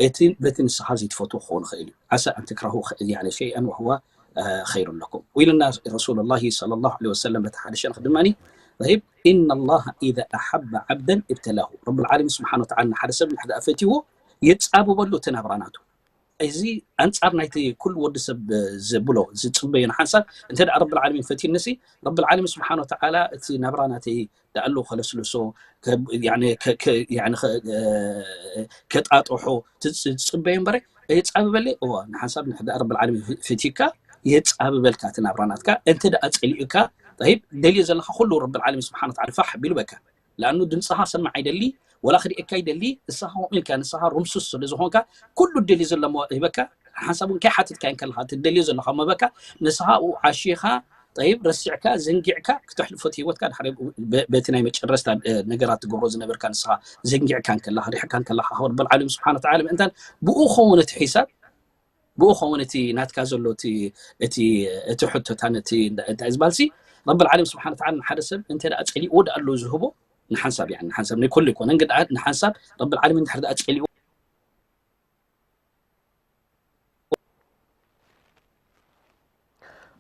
እቲ በቲ ንስኻ ዘይትፈትዎ ክኸውን ይኽእል እዩ ዓሳ ኣን ትክረሁ ሸይአን ወህዋ ኸይሩ ኣለኩም። ወኢሉና ረሱሉላሂ ሰለላሁ ዐለይሂ ወሰለም በቲ ሓደ ሸነኽ ድማ፣ طيب، إن الله إذا أحب عبدا ابتلاه። ረብል ዓለሚን ስብሓነ ወተዓላ ንሓደ ሰብ እንድሕር ደኣ ፈትይዎ፣ የጻብበሉ እቲ ናብራ ናቱ። እዚ ኣንጻር ናይቲ ኩሉ ወዲ ሰብ ዘብሎ ዝጽበዮ ንሓንሳብ እንተ ደኣ ረብል ዓለሚን ፈትዩኒሲ፣ ረብል ዓለሚን ስብሓነ ወተዓላ እቲ ናብራ ናተይ ደኣሉ ከለስልሶ፣ ከ-፣ ያኒ ከ-፣ ከ-፣ ያኒ ከ-፣ እ፣ ከጣጥሖ ትጽ-፣ ትጽበዮ እምበረ፣ የጻብበለይ። እወ፣ ንሓንሳብ ንሕዳ ረብል ዓለሚን ፈ-፣ ፈትዩካ፣ የጻብበልካ እቲ ናብራ ናትካ። እንተ ደኣ ጸሊኡካ፣ ጠይብ፣ ደልዮ ዘለኻ ኩሉ ረብል ዓለሚን ስብሓነ ወተዓላ ፋሕ ኣቢሉ በካ። ለኣኑ ድምጽኻ ሰማዕ ኣይደሊ፣ ወላ ክርእየካ ኣይደሊ። ንስኻ ከምኡ ኢልካ፣ ንስኻ ሩምሱስ ስለ ዝኾንካ፣ ኩሉ ደልዩ ዘሎ እሞ ሂበካ፣ ሓንሳብ እውን ከይሓተትካዮ እንከለኻ፣ እቲ ደልዮ ዘለኻ እሞ በካ፣ ንስኻ ኣብኡ ዓሺኻ፣ ጠይብ፣ ረሲዕካ፣ ዘንጊዕካ፣ ክተሕልፎ እቲ ህይወትካ፣ ድሓር በ-፣ በቲ ናይ መጨረስታ፣ እ፣ ነገራት ትገብሮ ዝነበርካ ንስኻ ዘንጊዕካ እንከለኻ፣ ሪሕካ እንከለኻ፣ ረብል ዓለሚን ስብሓነ ወተዓላ ምእንታን ብኡ ኸውን እቲ ሒሳብ፣ ብኡ ኸውን እቲ ናትካ ዘሎ እቲ፣ እቲ፣ እቲ ሕቶታን እቲ እንዳ-፣ እንታይ ዝበሃልሲ፣ ረብል ዓለሚን ስብሓነ ወተዓላ ንሓደ ሰብ እንተ ደኣ ጸሊእዎ ደኣ ኣሎ ዝህቦ፣ ንሓንሳብ፣ ያኒ፣ ንሓንሳብ፣ ናይ ኩሉ ኣይኮነን፣ ግን ደኣ ንሓንሳብ ረብል ዓለሚን እንድሕር ደኣ ጸሊእዎ።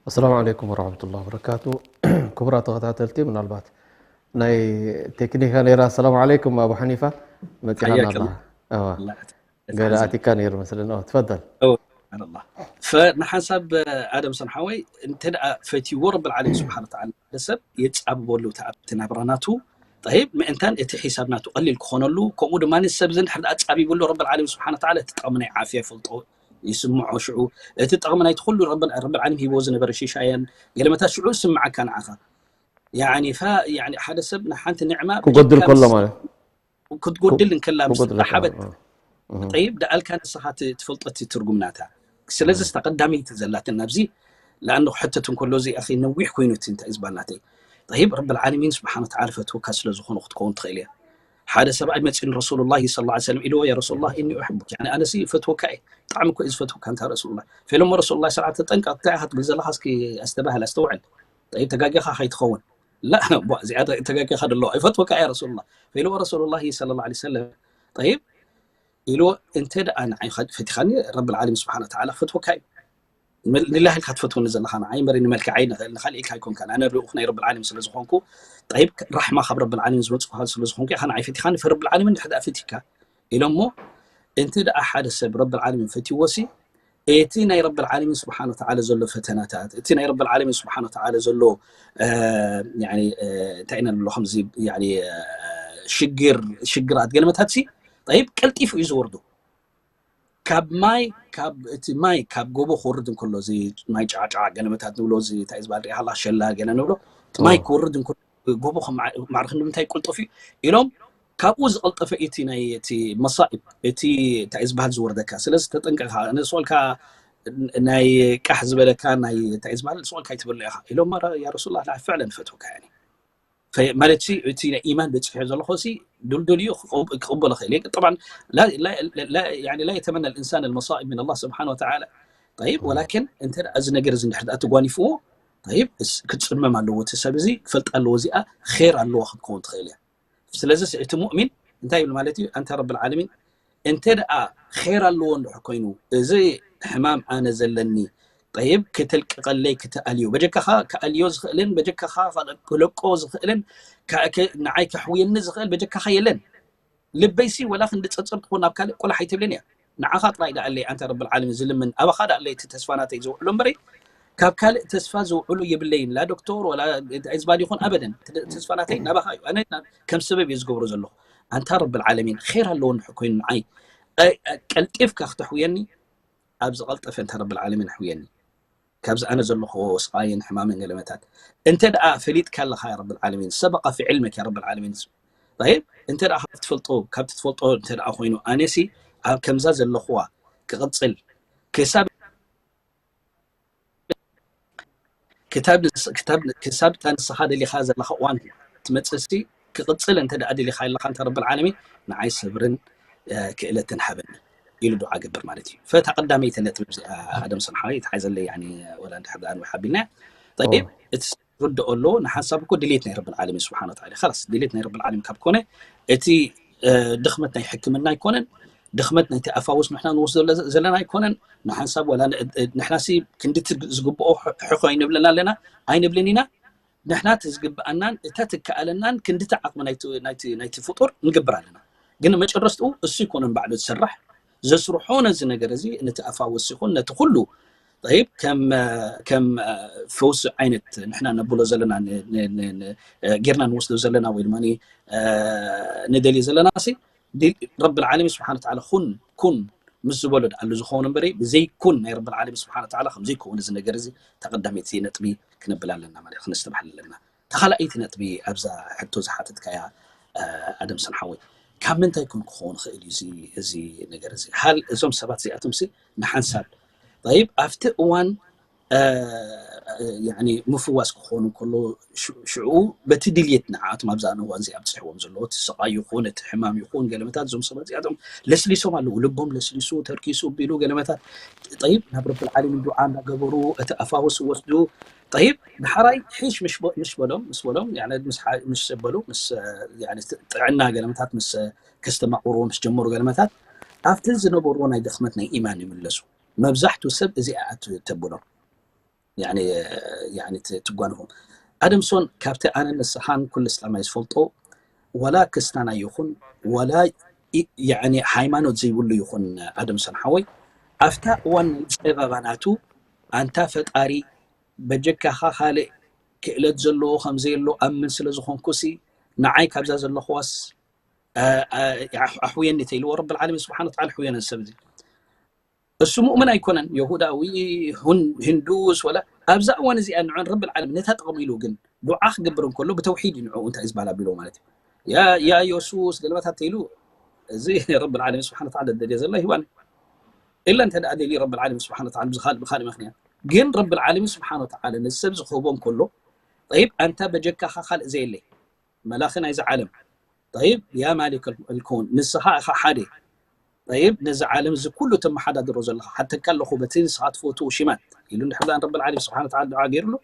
ኣሰላሙ ዓለይኩም ወራህመቱላሂ ወበረካቱ። ክቡራት ተኸታተልቲ፣ ምናልባት ናይ ቴክኒካ ነይራ። ኣሰላሙ ዓለይኩም ኣቡ ሓኒፋ፣ መፂኻና حياك ኣለኻ። الله. እዋ፣ الله ገለ يحفظك. ኣቲካ ነይሩ መስለኒ። እዋ፣ ትፈደል። أوه، سبحان الله. فنحسب آدم صنحاوي، انت دأ فتي ورب العالمين سبحانه وتعالى، سب يتصاب بولو تعب تنابراناتو. طيب، ما انتان اتي حساب ناتو قليل كخونلو، كومو دمان السب زن حد اتسابي بولو رب العالمين سبحانه وتعالى، تتقمني عافية فلطو، يسمعو شعو، تتقمني تخلو رب، رب العالمين هي بوزن برشيشايان، قال متى شعو سمع كان عخا. يعني، فا، يعني، حدا سب نحنت نعمة ክጎድል بجد ከሎ كامس ማለት ክጎድል እንከላ ምስ ክጎድል ዝሓበት ከሎ። እህ። ጠይብ ደኣልካ ንስኻ ት-፣ ትፈልጦ እቲ ትርጉም ናታ። ስለዚ ተቐዳመይቲ ዘላትና ኣብዚ ለኣንኹ ሕተት እንከሎ እዚ ኣኺ ነዊሕ ኮይኑ እቲ እንታይ ዝበሃል ናተይ። ጠይብ ረብል ዓለሚን ስብሓነ ወተዓላ ፈትወካ ስለ ዝኾኑ ክትከውን ትኽእል እያ። ሓደ ሰብኣይ መፂኡ ንረሱሉላሂ ሰለላሁ ዐለይሂ ወሰለም ኢልዎ፣ ያ ረሱሉላህ፣ ኢኒ ኡሕቡክ፣ ያኒ ኣነሲ ፈትወካ እየ፣ ብጣዕሚ እኮ እየ ዝፈትወካ፣ እንታ ረሱሉላህ። ፈኢሎሞ ረሱሉላህ ሰለላሁ ዐለይሂ ወሰለም፣ ጠንቀቕ፣ እንታይ ኢኻ ትብል ዘለኻስ ኣስተባህል፣ ኣስተውዕል። ጠይብ ተጋጊኻ ከይትኸውን። ላ፣ ቧ፣ እዚኣ ተጋጊኻ ደሎ፣ ኣይፈትወካ እየ ረሱሉላህ። ፈኢልዎ ረሱሉላሂ ሰለላሁ ዐለይሂ ወሰለም፣ ጠይብ ኢልዎ፣ እንተ ደኣ ንዓይ ኸ-፣ ፈቲኻኒ ረብል ዓለሚን ስብሓነ ወተዓላ ክፈትወካ እዩ። መል-፣ ንላሂ ኢልካ ትፈትወኒ ዘለኻ ንዓይ እምበር ንመልክዐይ ንኽእል ንኻልእ ኢልካ ኣይኮንካን። ኣነ ልኡኽ ናይ ረብል ዓለሚን ስለ ዝኾንኩ፣ ጠይብ ራሕማ ካብ ረብል ዓለሚን ዝመጽኡኻ ስለ ዝኾንኩ ኢኻ ንዓይ ፈቲኻኒ፣ ፈረብል ዓለሚን እንድሕር ደኣ ፈቲካ ኢሎሞ፣ እንተ ደኣ ሓደ ሰብ ረብል ዓለሚን ፈትይዎሲ፣ እቲ ናይ ረብል ዓለሚን ስብሓነ ወተዓላ ዘሎ ፈተናታት፣ እቲ ናይ ረብል ዓለሚን ስብሓነ ወተዓላ ዘሎ፣ እ፣ ያኒ፣ እ፣ እንታይ ኢና ንብሎ ከምዚ፣ ያኒ፣ እ፣ ሽግር፣ ሽግራት ገለመታትሲ፣ ጠይብ ቀልጢፉ እዩ ዝወርዶ። ካብ ማይ፣ ካብ እቲ ማይ ካብ ጎቦ ክወርድ እንከሎ፣ እዚ ማይ ጫዕጫዕ ገለመታት ንብሎ፣ እዚ እንታይ ዝበሃል ሪኢኻ ኣለኻ፣ ሸላ ገለ ንብሎ፣ እቲ ማይ እዎ። ክወርድ እንከሎ፣ ጎቦ ከም ማዕ-፣ ማዕረ ክንዲ ምንታይ ቅልጡፍ እዩ ኢሎም፣ ካብኡ ዝቐልጠፈ እቲ ናይ፣ እቲ መሳኢብ፣ እቲ እንታይ ዝበሃል ዝወርደካ። ስለዚ ተጠንቀቕ ኢኻ። ንስቑልካ ናይ ቃሕ ዝበለካ ናይ እንታይ ዝበሃል ንስቑልካ ኣይትበሎ ኢኻ ኢሎም፣ ያ ረሱሉላህ፣ ላ፣ ፍዕለን ፈትወካ፣ ያኒ። ፈ-፣ ማለት ሲ፣ እቲ ናይ ኢማን በፂሑ ዘሎ ሲ፣ ድልዱል እዩ፣ ክቕብ-፣ ክቕበሎ ክእል እዩ። ጠብዓን፣ ላ፣ ላ፣ ላ፣ ያኒ፣ ላ የተመና ልኢንሳን ልመሳኢብ ምን ኣላህ ስብሓነ ወተዓላ። ጠይብ፣ ወላኪን፣ እንተ ደኣ እዚ ነገር እዚ እንድሕር ደኣ ተጓኒፍዎ፣ ጠይብ፣ እስ-፣ ክትፅመም ኣለዎ፣ እቲ ሰብ እዚ ክፈልጥ ኣለዎ፣ እዚኣ ኼር ኣለዋ ክትከውን ትኽእል እያ። ስለዚ፣ እቲ ሙእሚን እንታይ ይብል ማለት እዩ? ኣንታ ረብል ዓለሚን፣ እንተ ደኣ ኼር ኣለዎ እንድሕር ኮይኑ፣ እዚ ሕማም ኣነ ዘለኒ፣ ጠይብ፣ ክተልቅቐለይ፣ ክተኣልዮ፣ በጀካኻ ክኣልዮ ዝኽእልን፣ በጀካኻ ክለቆ ዝኽእልን፣ ከ-፣ ከ-፣ ንዓይ ከሕውየኒ ዝኽእል በጀካኻ የለን። ልበይሲ ወላ ክንዲ ጸጸር ትኾን ናብ ካልእ ቆላሕ ኣይትብልን እያ። ንዓኻ ጥራይ ደኣለይ፣ ኣንታ ረብል ዓለሚን፣ ዝልምን፣ ኣባኻ ደኣለይ እቲ ተስፋ ናተይ ዝውዕሎ እምበረይ፣ ካብ ካልእ ተስፋ ዝውዕሎ የብለይን። ላ ዶክተር ወላ እንታይ ዝበሃል ይኹን፣ ኣበደን። እቲ ተስፋ ናተይ ናባኻ እዩ። ኣነ ና-፣ ከም ሰበብ እየ ዝገብሮ ዘለኹ። ኣንታ ረብል ዓለሚን፣ ኼር ኣለዎ እንድሕር ኮይኑ ንዓይ፣ እ፣ እ፣ ቀልጢፍካ ክተሕውየኒ፣ ኣብ ዝቐልጠፈ ኣንታ ረብል ዓለሚን ኣሕውየኒ። ካብዚ ኣነ ዘለኹዎ ስቓይን ሕማምን ገለመታት። እንተ ደኣ ፈሊጥካ ኣለኻ፣ ያ ረብል ዓለሚን፣ ሰበቐ ፊ ዕልመክ፣ ያ ረብል ዓለሚን። ጠይብ፣ እንተ ደኣ ካብ ትፈልጦ፣ ካብ ትፈልጦ እንተ ደኣ ኮይኑ፣ ኣነሲ ኣብ ከምዛ ዘለኹዋ ክቕጽል፣ ክሳብ፣ ክታብ ንስ-፣ ክታብ ን-፣ ክሳብ እታ ንስኻ ደሊኻ ዘለኻ እዋን ትመጽእሲ፣ ክቕጽል እንተ ደኣ ደሊኻ ኣለኻ፣ እንተ ረብል ዓለሚን፣ ንዓይ ሰብርን፣ እ፣ ክእለትን ሃበኒ ኢሉ ዱዓ ገብር ማለት እዩ። ፈታ ቀዳመይቲ ነጥብ እዚኣ፣ ኣደም ሰንሓዊ፣ ተሓይዘለይ፣ ያኒ፣ ወላ እንድሕር ደኣ ንውሕ ኣቢልና። ጠይብ፣ ኦ። እቲ ርድኦ ኣሎ፣ ንሓንሳብ እኮ ድሌት ናይ ረብል ዓለሚን ስብሓነ ወተዓላ። ኸላስ፣ ድሌት ናይ ረብል ዓለሚን ካብ ኮነ፣ እቲ፣ እ፣ ድኽመት ናይ ሕክምና ኣይኮነን፣ ድኽመት ናይቲ ኣፋውስ ንሕና ንወስዶ ዘለ- ዘለና ኣይኮነን። ንሓንሳብ ዋላ ን- ንሕናሲ ክንድቲ ዝግብኦ ሕኾ ኣይንብልን ኣለና ኣይንብልን ኢና። ንሕና እቲ ዝግብኣናን እታ ትከኣለናን ክንድቲ ዓቕሚ ናይቲ ናይቲ ናይቲ ፍጡር ንገብር ኣለና። ግን መጨረስትኡ እሱ ይኮነን ባዕሉ ዝሰርሕ ዘስርሖ ነዚ ነገር እዚ ነቲ ኣፋውስ ይኹን ነቲ ኩሉ ጠይብ ከም ከም ፈውሲ ዓይነት ንሕና ነብሎ ዘለና ን- ን- ን- ን- ጌርና ንወስዶ ዘለና ወይ ድማ ንደልዮ ዘለና ሲ ዲ- ረብል ዓለሚን ስብሓን ተዓላ ኩን ኩን ምስ ዝበሎ ድኣሉ ዝኸውን እምበሪ ብዘይኩን ናይ ረብል ዓለሚን ስብሓን ተዓላ ከም ዘይከውን እዚ ነገር እዚ ተቐዳመይቲ ነጥቢ ክነብል ኣለና ማለት ክነስተባህል ኣለና። ተኻልኣይቲ ነጥቢ ኣብዛ ሕቶ ዝሓተትካያ ኣደም ሰንሓወይ ካብ ምንታይ ኮን ክኸውን ይኽእል እዩ እዚ ነገር እዚ? ሃል እዞም ሰባት እዚኣቶም ሲ ንሓንሳብ ይብ ኣብቲ እዋን ምፍዋስ ክኾኑ ከሎ ሽዑ በቲ ድልየት ንዓኣቶም ኣብዛ እዋን እዚ ኣብፅሕዎም ዘለዎ እቲ ስቓይ ይኹን እቲ ሕማም ይኹን ገለመታት እዞም ሰባት እዚኣቶም ለስሊሶም ኣለዉ። ልቦም ለስሊሱ ተርኪሱ ቢሉ ገለመታት ጠይብ ናብ ረብል ዓለሚን ዱዓ እናገበሩ እቲ ኣፋውስ ወስዱ ጠይብ ድሓራይ ሒሽ ምሽ በሎም ምስ በሎም ምስ በሉ ምስ ጥዕና ገለመታት ምስ ከስተማቕርዎ ምስ ጀመሩ ገለመታት ኣብቲ ዝነበርዎ ናይ ድኽመት ናይ ኢማን ይምለሱ። መብዛሕትኡ ሰብ እዚ ኣቱ ተብሎ ትጓንፎም ኣደምሶን ካብቲ ኣነ ንስኻን ኩሉ እስላማይ ዝፈልጦ ወላ ክስታና ይኹን ወላ ሃይማኖት ዘይብሉ ይኹን ኣደምሶን ሓወይ ኣብታ እዋን ናይ ፀበባ ናቱ ኣንታ ፈጣሪ በጀካኻ ካልእ ክእለት ዘለዎ ከምዘየሎ ኣምን ስለ ዝኾንኩሲ ንዓይ ካብዛ ዘለኽዋስ ኣሕውየኒ ተይልዎ ረብል ዓለሚን ስብሓን ወተዓላ ኣሕውየኒ ሰብ እዚ እሱ ሙእምን ኣይኮነን የሁዳዊ ህንዱስ ወላ ኣብዛ እዋን እዚኣ ንዑን ረብል ዓለሚን ነታ ጥቕሚ ኢሉ ግን ዱዓ ክገብር እንከሎ ብተውሒድ እዩ ንዕኡ እንታይ ዝበሃል ኣቢሎ ማለት እዩ ያ ዮሱስ ገለመታት ተይሉ እዚ ረብል ዓለሚን ስብሓን ወተዓላ ደልዮ ዘሎ ሂባን ኢላ እንተ ደኣ ደልዩ ረብል ዓለሚን ስብሓን ወተዓላ ብዝኻልእ ብኻልእ ምኽንያት ግን ረብል ዓለሚን ስብሓን ወተዓላ ነዚ ሰብ ዝኽህቦ እንከሎ ጠይብ ኣንታ በጀካኻ ካልእ ዘየለይ መላኺ ናይዚ ዓለም ጠይብ ያ ማሊክ ልኮን ንስኻ ኢኻ ሓደ ጠይብ ነዚ ዓለም እዚ ኩሉ ተመሓዳድሮ ዘለኻ ሓተካ ኣለኹ በቲ ንስኻ ትፈትዎ ሽማት ኢሉ እንድሕር ዛን ረብል ዓለሚን ስብሓን ወተዓላ ዱዓ ገይሩሉ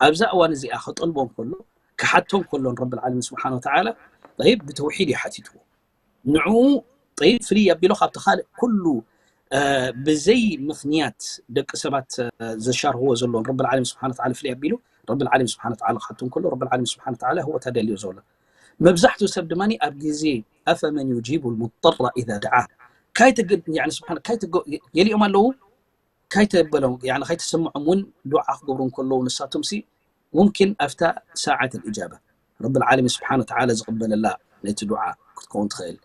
ኣብዛ እዋን እዚኣ ከጠልቦ እንከሎ ክሓቶ እንከሎን ረብል ዓለሚን ስብሓን ወተዓላ ጠይብ ብተውሒድ እዩ ሓቲትዎ ንዕኡ ጠይብ ፍልይ ኣቢሉ ካብቲ ካልእ ኩሉ ብዘይ ምኽንያት ደቂ ሰባት ዘሻርህዎ ዘለውን ረብል ዓለሚን ስብሓን ወተዓላ ፍልይ ኣቢሉ ረብል ዓለሚን ስብሓን ወተዓላ ክሓቶ እንከሎ ረብል ዓለሚን ስብሓን ወተዓላ ህወታ ደልዮ ዘሎ መብዛሕትኡ ሰብ ድማ ኣብ ግዜ ኣፈመን ዩጂቡ ልሙጠራ ኢዛ ደዓ ካይተገ ስብሓን ካይተገ ገሊኦም ኣለዉ ካይተበሎም ካይተሰምዖም እውን ዱዓ ክገብሩ እንከለዉ ንሳቶም ሲ ሙምኪን ኣብታ ሳዓት ልእጃባ ረብል ዓለሚን ስብሓን ወተዓላ ዝቕበለላ ነቲ ዱዓ ክትከውን ትኽእል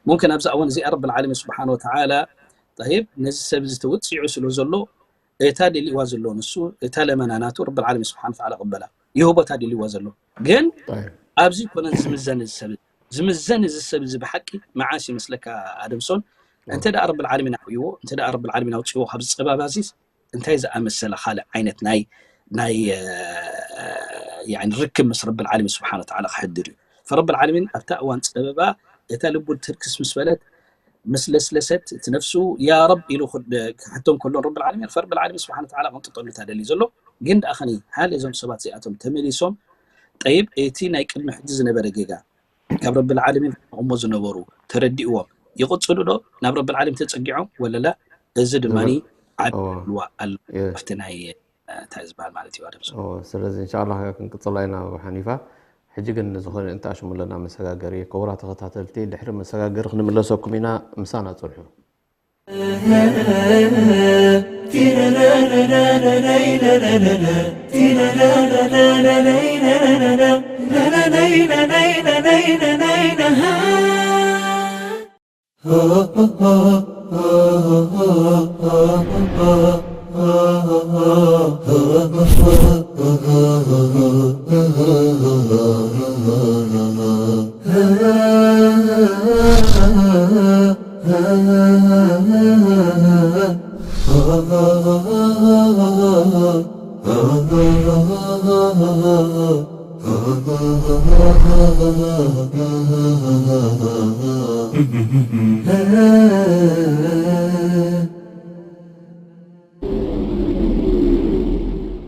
ሙምኪን ኣብዛ እዋን እዚኣ ረብል ዓለሚን ስብሓን ወተዓላ ጠይብ ነዚ ሰብ እዚ ተወፂዑ ስለ ዘሎ እታ ደልዋ ዘሎ ንሱ እታ ለመና ናቱ ረብል ዓለሚን ስብሓን ወተዓላ ቅበላ ይህቦ እታ ደልዋ ዘሎ ግን ኣብዚ ኮነ ዝምዘን እዚ ሰብ ዝምዘን እዚ ሰብ እዚ ብሓቂ መዓስ ይመስለካ ኣደምሶን እንተ ደኣ ረብል ዓለሚን ኣውፅዎ እንተ ደኣ ረብል ዓለሚን ኣውፅዎ ካብ ዝፀባባዚስ እንታይ ዝኣመሰለ ካልእ ዓይነት ናይ ናይ ርክብ ምስ ረብል ዓለሚን ስብሓን ወተዓላ ክሕድር እዩ ፈረብል ዓለሚን ኣብታ እዋን ፀበባ እታ ልቡ ትርክስ ምስ በለት ምስ ለስለሰት እቲ ነፍሱ ያ ረብ ኢሉ ክሓቶም ከሎን ረብል ዓለሚን ፈረብል ዓለሚን ስብሓን ወተዓላ ቅንጥጠሉ እታ ደልዩ ዘሎ ግን ደኣ ኸኒ ሃል እዞም ሰባት እዚኣቶም ተመሊሶም ጠይብ እቲ ናይ ቅድሚ ሕጂ ዝነበረ ጌጋ ካብ ረብል ዓለሚን ክጠቕሞ ዝነበሩ ተረዲእዎም ይቕፅሉ ዶ ናብ ረብል ዓለሚን ተፀጊዖም ወለላ እዚ ድማ ዓቢ ልዋ ኣሎ ኣብቲ ናይ እንታይ ዝበሃል ማለት እዩ ኣደም ስለዚ እንሻላ ክንቅፅላ ኢና ሓኒፋ ሕጂ ግን ዝኾነ እንተኣሽሙ ኣለና መሰጋገሪ ክቡራ ተኸታተልቲ ድሕሪ መሰጋገሪ ክንምለሰኩም ኢና ምሳና ፅንሑ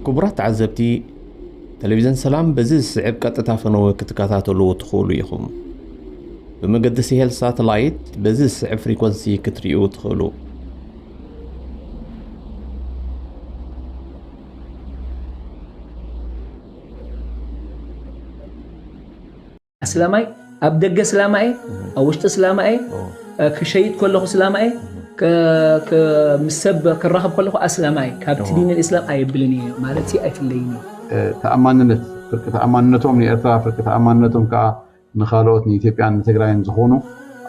ክቡራት ተዓዘብቲ፣ ቴሌቪዝን ሰላም በዚ ዝስዕብ ቀጥታ ፈነወ ክትከታተልዎ ትኽእሉ ኢኹም። ብመገዲ ሲሄል ሳተላይት በዚ ዝስዕብ ፍሪኮንሲ ክትርእዩ ትኽእሉ። ኣስላማይ ኣብ ደገ ስላማኤ ኣብ ውሽጢ ስላማኤ ክሸይጥ ከለኹ ስላማኤ ምስ ሰብ ክራኸብ ከለኹ ኣስላማይ ካብቲ ዲን ልእስላም ኣየብልን እየ ማለት ኣይፍለይን እዩ። ተኣማንነት ፍርቂ ተኣማንነቶም ንኤርትራ ፍርቂ ተኣማንነቶም ከዓ ንኻልኦት ንኢትዮጵያን ንትግራይን ዝኾኑ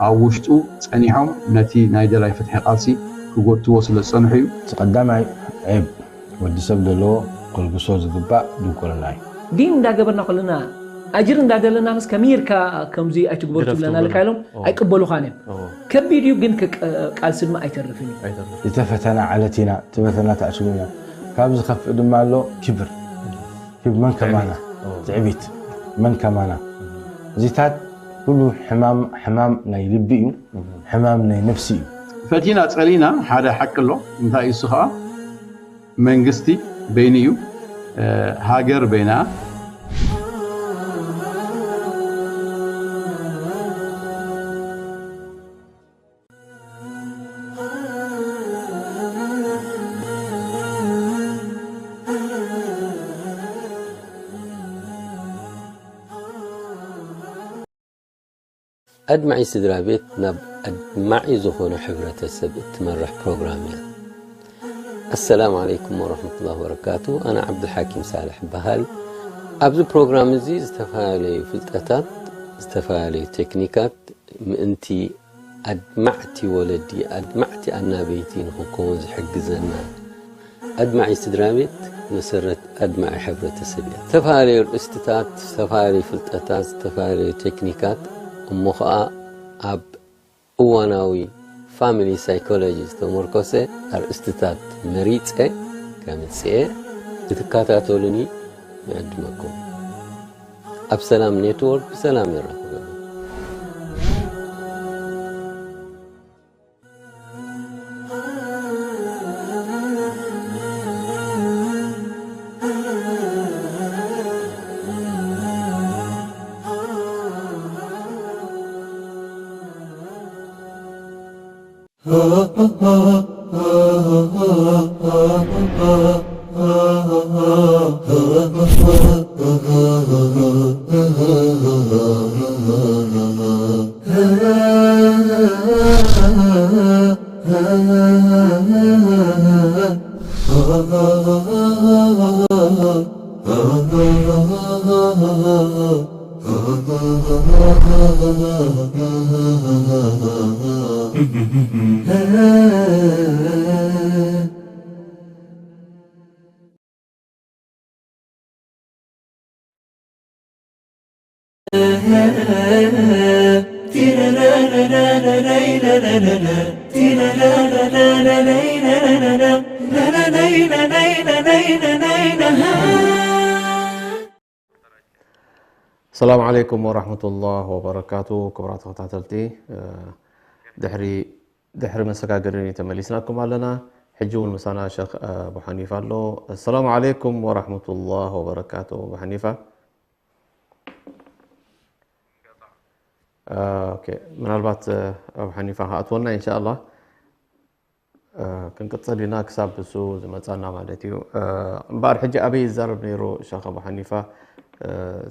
ኣብ ውሽጡ ጸኒሖም ነቲ ናይ ደላይ ፍትሒ ቃልሲ ክጎትዎ ስለ ዝጸንሑ እዩ። እቲ ቀዳማይ ዔብ ወዲ ሰብ ዘለዎ ከልግሶ ዝግባእ ድንቁርና እዩ። ዲን እንዳገበርና ከለና ኣጅር እንዳደለና ስ ከመይ ኢልካ ከምዚ ኣይትግበሩ ትብለና ኣለካ ኢሎም ኣይቅበሉኻን እዮም። ከቢድ እዩ ግን ቃልሲ ድማ ኣይተርፍን እዩ። ዝተፈተና ዓለት ኢና ትበተና ተኣስቡ ኢና። ካብ ዝኸፍእ ድማ ኣሎ ክብር ክብ መን ከማና ትዕቢት መን ከማና እዚታት ኩሉ ሕማም ናይ ልቢ እዩ። ሕማም ናይ ነፍሲ እዩ። ፈቲና ጸሊና ሓደ ሓቂ ኣሎ እንታይ እሱ ከዓ መንግስቲ በይኑ እዩ ሃገር በይና ኣድማዒ ስድራ ቤት ናብ ኣድማዒ ዝኾነ ሕብረተሰብ እትመርሕ ፕሮግራም እያ። ኣሰላሙ ዓለይኩም ወረሕመቱላሂ ወበረካቱ። ኣነ ዓብዱልሓኪም ሳልሕ እበሃል። ኣብዚ ፕሮግራም እዚ ዝተፈላለዩ ፍልጠታት፣ ዝተፈላለዩ ቴክኒካት ምእንቲ ኣድማዕቲ ወለዲ፣ ኣድማዕቲ ኣናበይቲ ንኽንከውን ዝሕግዘና። ኣድማዒ ስድራ ቤት መሰረት ኣድማዒ ሕብረተሰብ እያ። ዝተፈላለዩ ርእስትታት፣ ዝተፈላለዩ ፍልጠታት፣ ዝተፈላለዩ ቴክኒካት እሞ ኸኣ ኣብ እዋናዊ ፋሚሊ ሳይኮሎጂ ዝተመርኮሰ ኣርእስትታት መሪጸ ከምጽኤ ክትከታተሉኒ ይዕድመኩም። ኣብ ሰላም ኔትወርክ ብሰላም የራኽበና። ሰላም ዓለይኩም ወራህመቱላህ ወበረካቱ። ክቡራት ተኸታተልቲ፣ ድሕሪ ድሕሪ መሰጋገሪ ተመሊስናኩም ኣለና። ሕጂ እውን ምሳና ሸኽ ኣቡ ሓኒፋ ኣሎ። ኣሰላሙ ዓለይኩም ወራህመቱላህ ወበረካቱ። ኣቡ ሓኒፋ ምናልባት ኣቡ ሓኒፋ ክኣትወና ኢንሻኣላህ። ክንቅፅል ኢና ክሳብ እሱ ዝመፃና ማለት እዩ። እምበኣር ሕጂ ኣበይ ይዛረብ ነይሩ ሸኽ ኣቡ ሓኒፋ?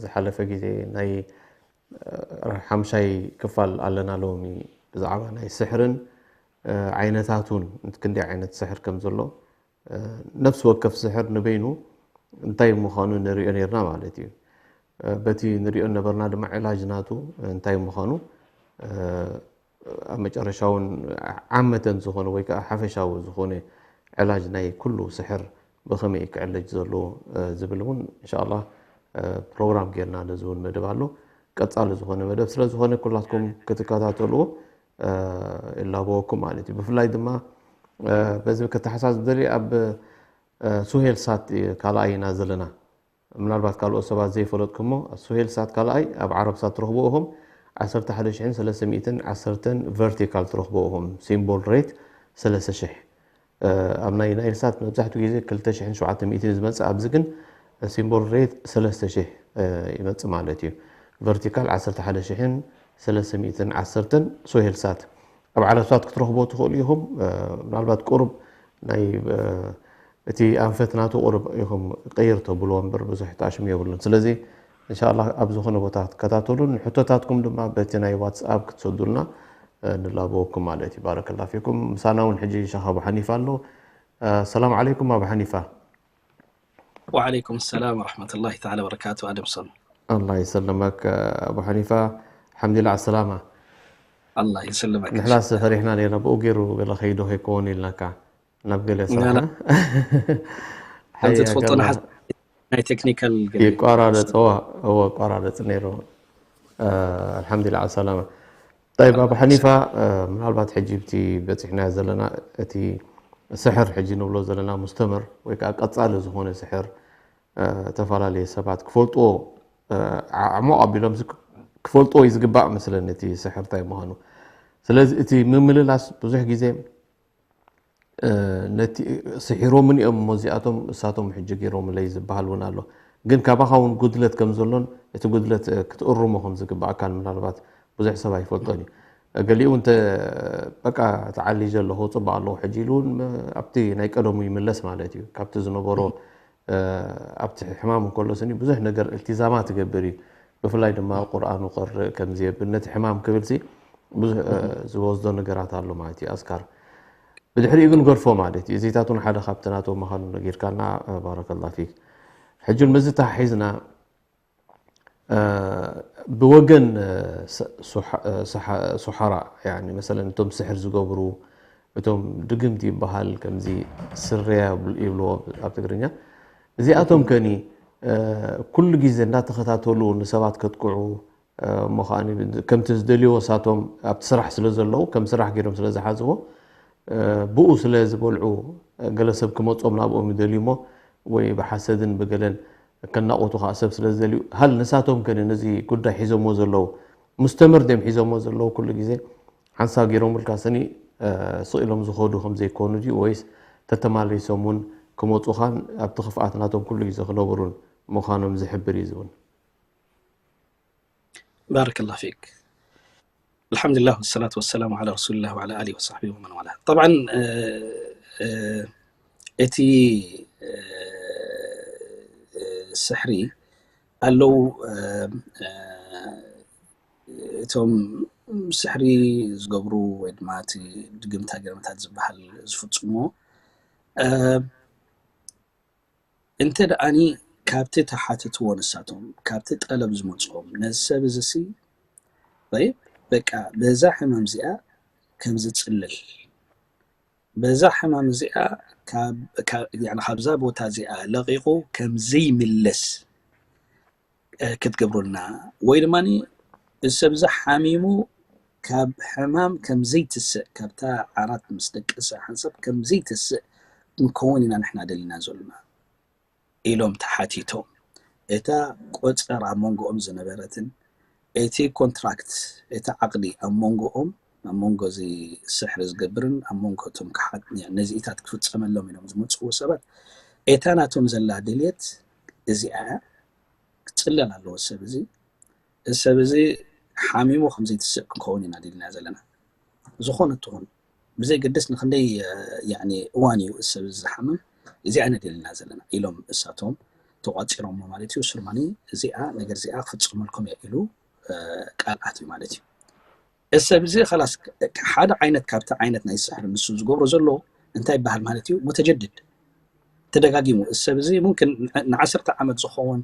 ዝሓለፈ ግዜ ናይ ሓምሻይ ክፋል ኣለና ሎሚ ብዛዕባ ናይ ስሕርን ዓይነታቱን ክንደይ ዓይነት ስሕር ከም ዘሎ ነፍሲ ወከፍ ስሕር ንበይኑ እንታይ ምዃኑ ንሪኦ ነርና ማለት እዩ። በቲ ንሪኦ ነበርና ድማ ዕላጅ ናቱ እንታይ ምዃኑ ኣብ መጨረሻ እውን ዓመተን ዝኾነ ወይ ከዓ ሓፈሻዊ ዝኾነ ዕላጅ ናይ ኩሉ ስሕር ብኸመይ ክዕለጅ ዘለዎ ዝብል እውን እንሻላ ፕሮግራም ጌርና ነዚ እውን መደብ ኣሎ። ቀፃሊ ዝኾነ መደብ ስለ ዝኾነ ኩላትኩም ክትከታተልዎ ይላበወኩም ማለት እዩ። ብፍላይ ድማ በዚ ከተሓሳስብ ደሊ ኣብ ሱሄል ሳት ካልኣይ ኢና ዘለና። ምናልባት ካልኦት ሰባት ዘይፈለጥኩሞ ሱሄል ሳት ካልኣይ ኣብ ዓረብ ሳት ትረኽብዎ ኢኹም። ዓሰርተ ሓደ ሽሕን ሰለስተ ሚእትን ዓሰርተን ቨርቲካል ትረኽብዎ ኢኹም። ሲምቦል ሬት ሰለስተ ሽሕ። ኣብ ናይ ናይል ሳት መብዛሕትኡ ግዜ ክልተ ሽሕን ሸውዓተ ሚእትን ዝመጽእ፣ ኣብዚ ግን ሲምቦል ሬት ሰለስተ ሽሕ ይመጽእ ማለት እዩ። ቨርቲካል ዓሰርተ ሓደ ሽሕን ሰለስተ ሚእትን ዓሰርተን ሶሄል ሳት ኣብ ዓለምሳት ክትረኽቦ ትኽእሉ ኢኹም። ምናልባት ቁሩብ ናይ እቲ ኣንፈት ናቱ ቁሩብ ኢኹም ቀይር ተብልዎ እምበር ብዙሕ ጣሽም የብሉን። ስለዚ እንሻላ ኣብ ዝኾነ ቦታ ክትከታተሉን ሕቶታትኩም ድማ በቲ ናይ ዋትስኣፕ ክትሰዱልና ንላበወኩም ማለት እዩ። ባረከላ ፊኩም። ምሳና እውን ሕጂ ሸኽ ኣቡ ሓኒፋ ኣሎ። ሰላም ዓለይኩም ኣቡ ሓኒፋ። ወዓለይኩም ሰላም ወረሕመቱላሂ ተዓላ ወበረካቱ። ኣደም ሰኑ። ኣላህ ይሰለመክ ኣቡ ሓኒፋ። ሓምዲላ ዓሰላማ። ኣላህ ይሰለመክ። ንሕናስ ፈሪሕና ነርና ብኡ ገይሩ ገለ ከይዶ ከይከውን ኢልናካ ናብ ገለ ስራሕና። ከምዚ ትፈልጦ ንሓስ ናይ ቴክኒካል ገለ ይቋራረፅ እዋ እወ ቋራረፅ ነይሩ። ኣልሓምዱሊላ ዓሰላማ። طيب ኣቡ ሓኒፋ ምናልባት ሕጂ ብቲ በፂሕናዮ ዘለና እቲ ስሕር ሕጂ ንብሎ ዘለና ሙስተምር ወይ ከዓ ቀፃሊ ዝኾነ ስሕር ተፈላለየ ሰባት ክፈልጥዎ ዓዕሞቕ ኣቢሎም ክፈልጥዎ እዩ ዝግባእ መስለኒ እቲ ስሕር እንታይ ምዃኑ። ስለዚ እቲ ምምልላስ ብዙሕ ግዜ ነቲ ስሒሮምን እዮም እሞ እዚኣቶም እሳቶም ሕጂ ገይሮምለይ ዝበሃል እውን ኣሎ። ግን ካባኻ እውን ጉድለት ከም ዘሎን እቲ ጉድለት ክትእርሞ ከም ዝግባእካን ምናልባት ብዙሕ ሰብ ኣይፈልጦን እዩ። ገሊኡ እንተ በቃ ተዓሊ ዘለኹ ፅቡቅ ኣለኹ ሕጂ ኢሉ እውን ኣብቲ ናይ ቀደሙ ይምለስ ማለት እዩ። ካብቲ ዝነበሮ ኣብቲ ሕማም እንከሎ ስኒ ብዙሕ ነገር እልቲዛማ ትገብር እዩ። ብፍላይ ድማ ቁርኣን ውቅርእ ከምዚ የብል ነቲ ሕማም ክብል ሲ ብዙሕ ዝወስዶ ነገራት ኣሎ ማለት እዩ። ኣስካር ብድሕሪኡ ግን ገድፎ ማለት እዩ። እዚታት እውን ሓደ ካብቲ ናቶም ምዃኑ ነጊርካና። ባረከላ ፊክ። ሕጂ እውን ምስዚ ተሓሒዝና ብወገን ሱሓራ መሰለን እቶም ስሕር ዝገብሩ እቶም ድግምቲ ይበሃል ከምዚ ስርያ ይብልዎ ኣብ ትግርኛ። እዚኣቶም ከኒ ኩሉ ግዜ እንዳተኸታተሉ ንሰባት ከጥቅዑ እሞ ከዓ ከምቲ ዝደልይዎ እሳቶም ኣብቲ ስራሕ ስለ ዘለዉ ከም ስራሕ ገይሮም ስለ ዝሓዝዎ ብኡ ስለ ዝበልዑ ገለ ሰብ ክመፆም ናብኦም ይደልዩ እሞ ወይ ብሓሰድን ብገለን ከናቆቱ ከዓ ሰብ ስለ ዝደልዩ ሃል ንሳቶም ከ ነዚ ጉዳይ ሒዞሞ ዘለዉ ሙስተምር ድዮም ሒዞሞ ዘለዉ ኩሉ ግዜ ሓንሳብ ገይሮምልካ ስኒ ስቕ ኢሎም ዝኸዱ ከም ዘይኮኑ ድዩ ወይስ ተተማሊሶም እውን ክመፁኻን ኣብቲ ክፍኣት ናቶም ኩሉ ግዜ ክነብሩን ምዃኖም ዝሕብር እዩ ዝውን። بارك الله فيك. الحمد لله والصلاة والسلام على رسول الله وعلى آله وصحبه ومن والاه. طبعا እቲ ስሕሪ ኣለዉ እቶም ስሕሪ ዝገብሩ ወይ ድማ እቲ ድግምታ ገረመታት ዝበሃል ዝፍፅሞ እንተ ደኣኒ ካብቲ ተሓትትዎ ንሳቶም ካብቲ ጠለብ ዝመፅኦም ነዚ ሰብ እዚ ሲ በቃ በዛ ሕማም እዚኣ ከም ዝፅልል በዛ ሕማም እዚኣ ካብዛ ቦታ እዚኣ ለቂቁ ከም ዘይምለስ ክትገብሩልና ወይ ድማ እዚ ሰብ እዚ ሓሚሙ ካብ ሕማም ከም ዘይትስእ ካብታ ዓራት ምስ ደቀሰ ሓንሳብ ከም ዘይትስእ ክንከውን ኢና ንሕና ደሊና ዘለና ኢሎም ተሓቲቶም። እታ ቆፀር ኣብ መንጎኦም ዝነበረትን እቲ ኮንትራክት እቲ ዓቕዲ ኣብ መንጎኦም ኣብ መንጎ እዚ ስሕሪ ዝገብርን ኣብ መንጎ እቶም ክሓት ነዚኢታት ክፍፀመሎም ኢሎም ዝመፅዎ ሰባት እታ ናቶም ዘላ ድልየት እዚኣ ክፅለል ኣለዎ ሰብ እዚ እዚ ሰብ እዚ ሓሚሙ ከም ዘይትስእ ክንከውን ኢና ደሊና ዘለና ዝኾነ ትኹን ብዘይ ገድስ ንክንደይ እዋን እዩ እዚ ሰብ እዚ ዝሓምም እዚኣ ኢና ደሊና ዘለና ኢሎም እሳቶም ተቋፂሮሞ ማለት እዩ። እሱ ድማ እዚኣ ነገር እዚኣ ክፍፀመልኩም እየ ኢሉ ቃል ኣትዩ ማለት እዩ። እዚ ሰብ እዚ ላስ ሓደ ዓይነት ካብቲ ዓይነት ናይ ስሕሪ ንሱ ዝገብሮ ዘሎ እንታይ ይበሃል ማለት እዩ ሙተጀድድ ተደጋጊሙ እዚ ሰብ እዚ ሙምክን ንዓሰርተ ዓመት ዝኸውን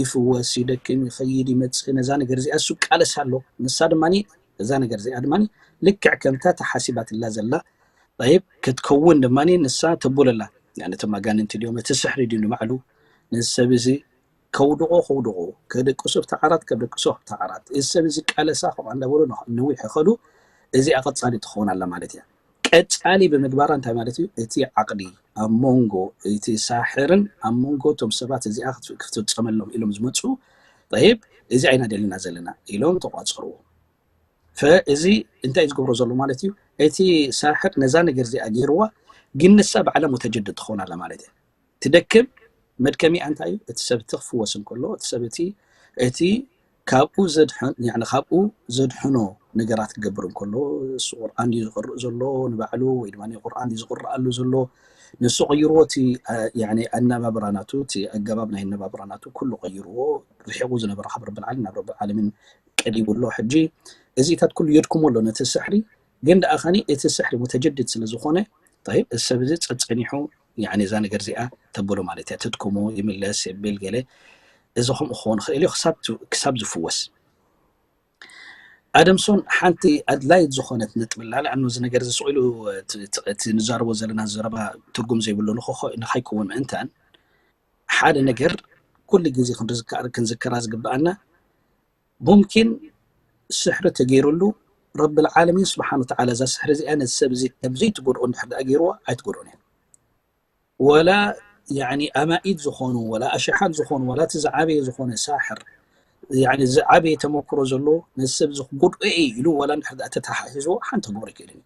ይፍወስ ይደክም ይኸይድ ይመፅእ ነዛ ነገር እዚኣ እሱ ቃለስ ኣሎ ንሳ ድማ እዛ ነገር እዚኣ ድማ ልክዕ ከምታ ተሓሲባትላ ዘላ ይብ ክትከውን ድማ ንሳ ተቡለላ ነቶም ኣጋንንቲ ድዮም እቲ ስሕሪ ድዩ ንባዕሉ ነዚ ሰብ እዚ ከውድቆ ከውድቆ ከደቅሶ ኣብቲ ዓራት ከደቅሶ ኣብቲ ዓራት እዚ ሰብ እዚ ቃለሳ ከምኣ እንዳበሉ ነዊሕ ይኸዱ እዚኣ ቀፃሊ ትኸውን ኣላ ማለት እያ ቀፃሊ ብምግባራ እንታይ ማለት እዩ እቲ ዓቕዲ ኣብ መንጎ እቲ ሳሕርን ኣብ መንጎ እቶም ሰባት እዚኣ ክትፍፀመሎም ኢሎም ዝመፁ ይብ እዚ ኣይና ደሊና ዘለና ኢሎም ተቋፀርዎ ፈ እዚ እንታይ ዝገብሮ ዘሎ ማለት እዩ እቲ ሳሕር ነዛ ነገር እዚኣ ገይርዋ ግን ንሳ ባዕላ ሙተጀድድ ትኸውን ኣላ ማለት እያ ትደክም መድከሚኣ እንታይ እዩ እቲ ሰብ እቲ ክፍወስ እንከሎ እቲ ሰብ እቲ እቲ ካብኡ ዘድሕን ያኒ ካብኡ ዘድሕኖ ነገራት ክገብር እንከሎ፣ እሱ ቁርኣን ድዩ ዝቕርእ ዘሎ ንባዕሉ፣ ወይ ድማ ቁርኣን ድዩ ዝቕረኣሉ ዘሎ? ንሱ ቀይርዎ እቲ ያኒ ኣነባብራ ናቱ፣ እቲ ኣገባብ ናይ ኣነባብራ ናቱ ኩሉ ቀይርዎ። ርሒቑ ዝነበረ ካብ ረብል ዓለሚን ናብ ረብል ዓለሚን ቀሪቡ ኣሎ። ሕጂ እዚታት ኩሉ የድክሞ ኣሎ ነቲ ስሕሪ። ግን ደኣ ኸኒ እቲ ስሕሪ ሙተጀድድ ስለ ዝኾነ፣ ጠይብ፣ እዚ ሰብ እዚ ጸጸኒሑ ያኒ እዛ ነገር እዚኣ ተብሎ ማለት እያ። ተድክሞ፣ ይምለስ፣ የብል ገለ። እዚ ከምኡ ክኸውን ይኽእል እዩ ክሳብ ዝ- ክሳብ ዝፍወስ። ኣደምሶን ሓንቲ ኣድላይት ዝኾነት ነጥቢ ኣላ። ኣኑ እዚ ነገር እዚ ስቕ ኢሉ እቲ- እቲ- እቲ ንዛረቦ ዘለና ዘረባ ትርጉም ዘይብሉ ንኸኾ- ንኸይከውን ምእንታን ሓደ ነገር ኩሉ ግዜ ክንዝከር ክንዝከራ ዝግብኣና፣ ሙምኪን ስሕሪ ተገይሩሉ ረብል ዓለሚን ስብሓን ወተዓላ እዛ ስሕሪ እዚኣ ነዚ ሰብ እዚ ከም ዘይትጎድኦ እንድሕር ደኣ ገይርዋ ኣይትጎድኦን እያ። ወላ ያኒ ኣማኢት ዝኾኑ ወላ ኣሽሓት ዝኾኑ ወላ እቲ ዝዓበየ ዝኾነ ሳሕር ያኒ ዝዓበየ ተመክሮ ዘለዎ ነዚ ሰብ እዚ ክጎድኦ እየ ኢሉ ወላ እንድሕር ደኣ ተተሓሒዝዎ ሓንቲ ክገብሮ ኣይክእልን እዩ።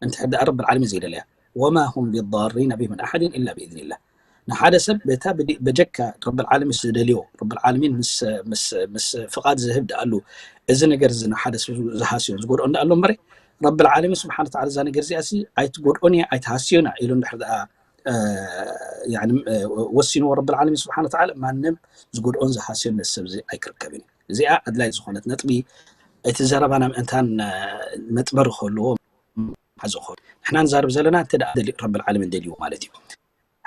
እንድሕር ደኣ ረብል ዓለሚን ዘይደለያ። ወማ ሁም ቢዳሪነ ቢሂ ምን ኣሓድን ኢላ ብኢዝኒላህ። ንሓደ ሰብ በታ ብዲ- በጀካ ረብል ዓለሚን ዝደልዮ ረብል ዓለሚን ምስ ምስ ምስ ፍቓድ ዝህብ ደኣሉ እዚ ነገር እዚ ንሓደ ሰብ ዝሃስዮን ዝጎድኦን ደኣሎ እምበረ ረብል ዓለሚን ስብሓን ወተዓላ እዛ ነገር እዚኣ ሲ ኣይትጎድኦን እያ ኣይትሃስዮን እያ ኢሉ እንድሕር ደኣ እ፣ ያኒ፣ እ፣ ወሲንዎ ረብል ዓለሚን ስብሓን ወተዓላ ማንም ዝጎድኦን ዝሃስዮን ነዚ ሰብ እዚ ኣይክርከብን እዩ። እዚኣ ኣድላይ ዝኾነት ነጥቢ እቲ ዘረባና ምእንታን እ፣ መጥበሪ ክህልዎ ሓዚ ኾ ንሕና ንዛረብ ዘለና እንተ ደኣ ደሊ ረብል ዓለሚን ደልይዎ ማለት እዩ።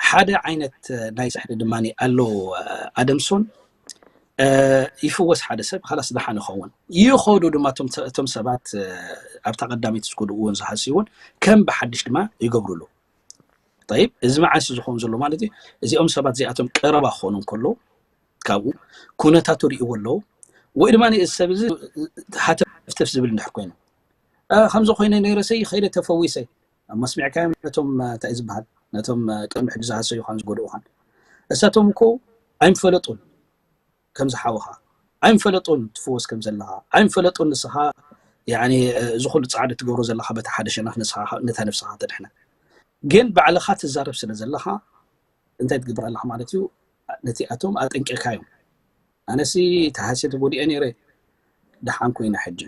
ሓደ ዓይነት እ፣ ናይ ስሕሪ ድማ ኣሎ እ፣ ኣደምሶን እ፣ ይፍወስ ሓደ ሰብ ካላስ ደሓን ይኸውን። ይኸዱ ድማ እቶም እቶም ሰባት እ፣ ኣብታ ቀዳመይቲ ዝጎድእዎን ዝሃስይዎን ከም ብሓድሽ ድማ ይገብሩሉ። ጠይብ፣ እዚ መዓስ እዩ ዝኸውን ዘሎ ማለት እዩ? እዚኦም ሰባት እዚኣቶም ቀረባ ክኾኑ እንከሎ ካብኡ ኩነታቱ ሪእዎ ኣለዉ ወይ ድማ እዚ ሰብ እዚ ሃተፍተፍ ዝብል እንድሕር ኮይኑ እ፣ ከምዚ ኮይነ ነይረሰይ ከይደ ተፈዊሰ ኣብ መስሚዕካዮም ነቶም እ፣ እንታይ እዩ ዝበሃል ነቶም እ፣ ቅድሚ ሕጂ ዝሃሰዩኻን ዝጎድኡኻን እሳቶም እኮ ኣይምፈለጡን ከም ዝሓወኻ ኣይምፈለጡን ትፍወስ ከም ዘለኻ ኣይምፈለጡን ንስኻ ያኒ እ፣ እዚ ኩሉ ፃዕሪ ትገብሮ ዘለኻ በቲ ሓደ ሸነኽ ንስኻ ነታ ነብስኻ ተድሕና ግን ባዕልኻ ትዛረብ ስለ ዘለኻ እንታይ ትገብር ኣለኻ ማለት እዩ ነቲኣቶም ኣጠንቂቕካዮም ኣነሲ ተሃስየ ተጎዲአ ነይረ ደሓን ኮይነ ሕጂ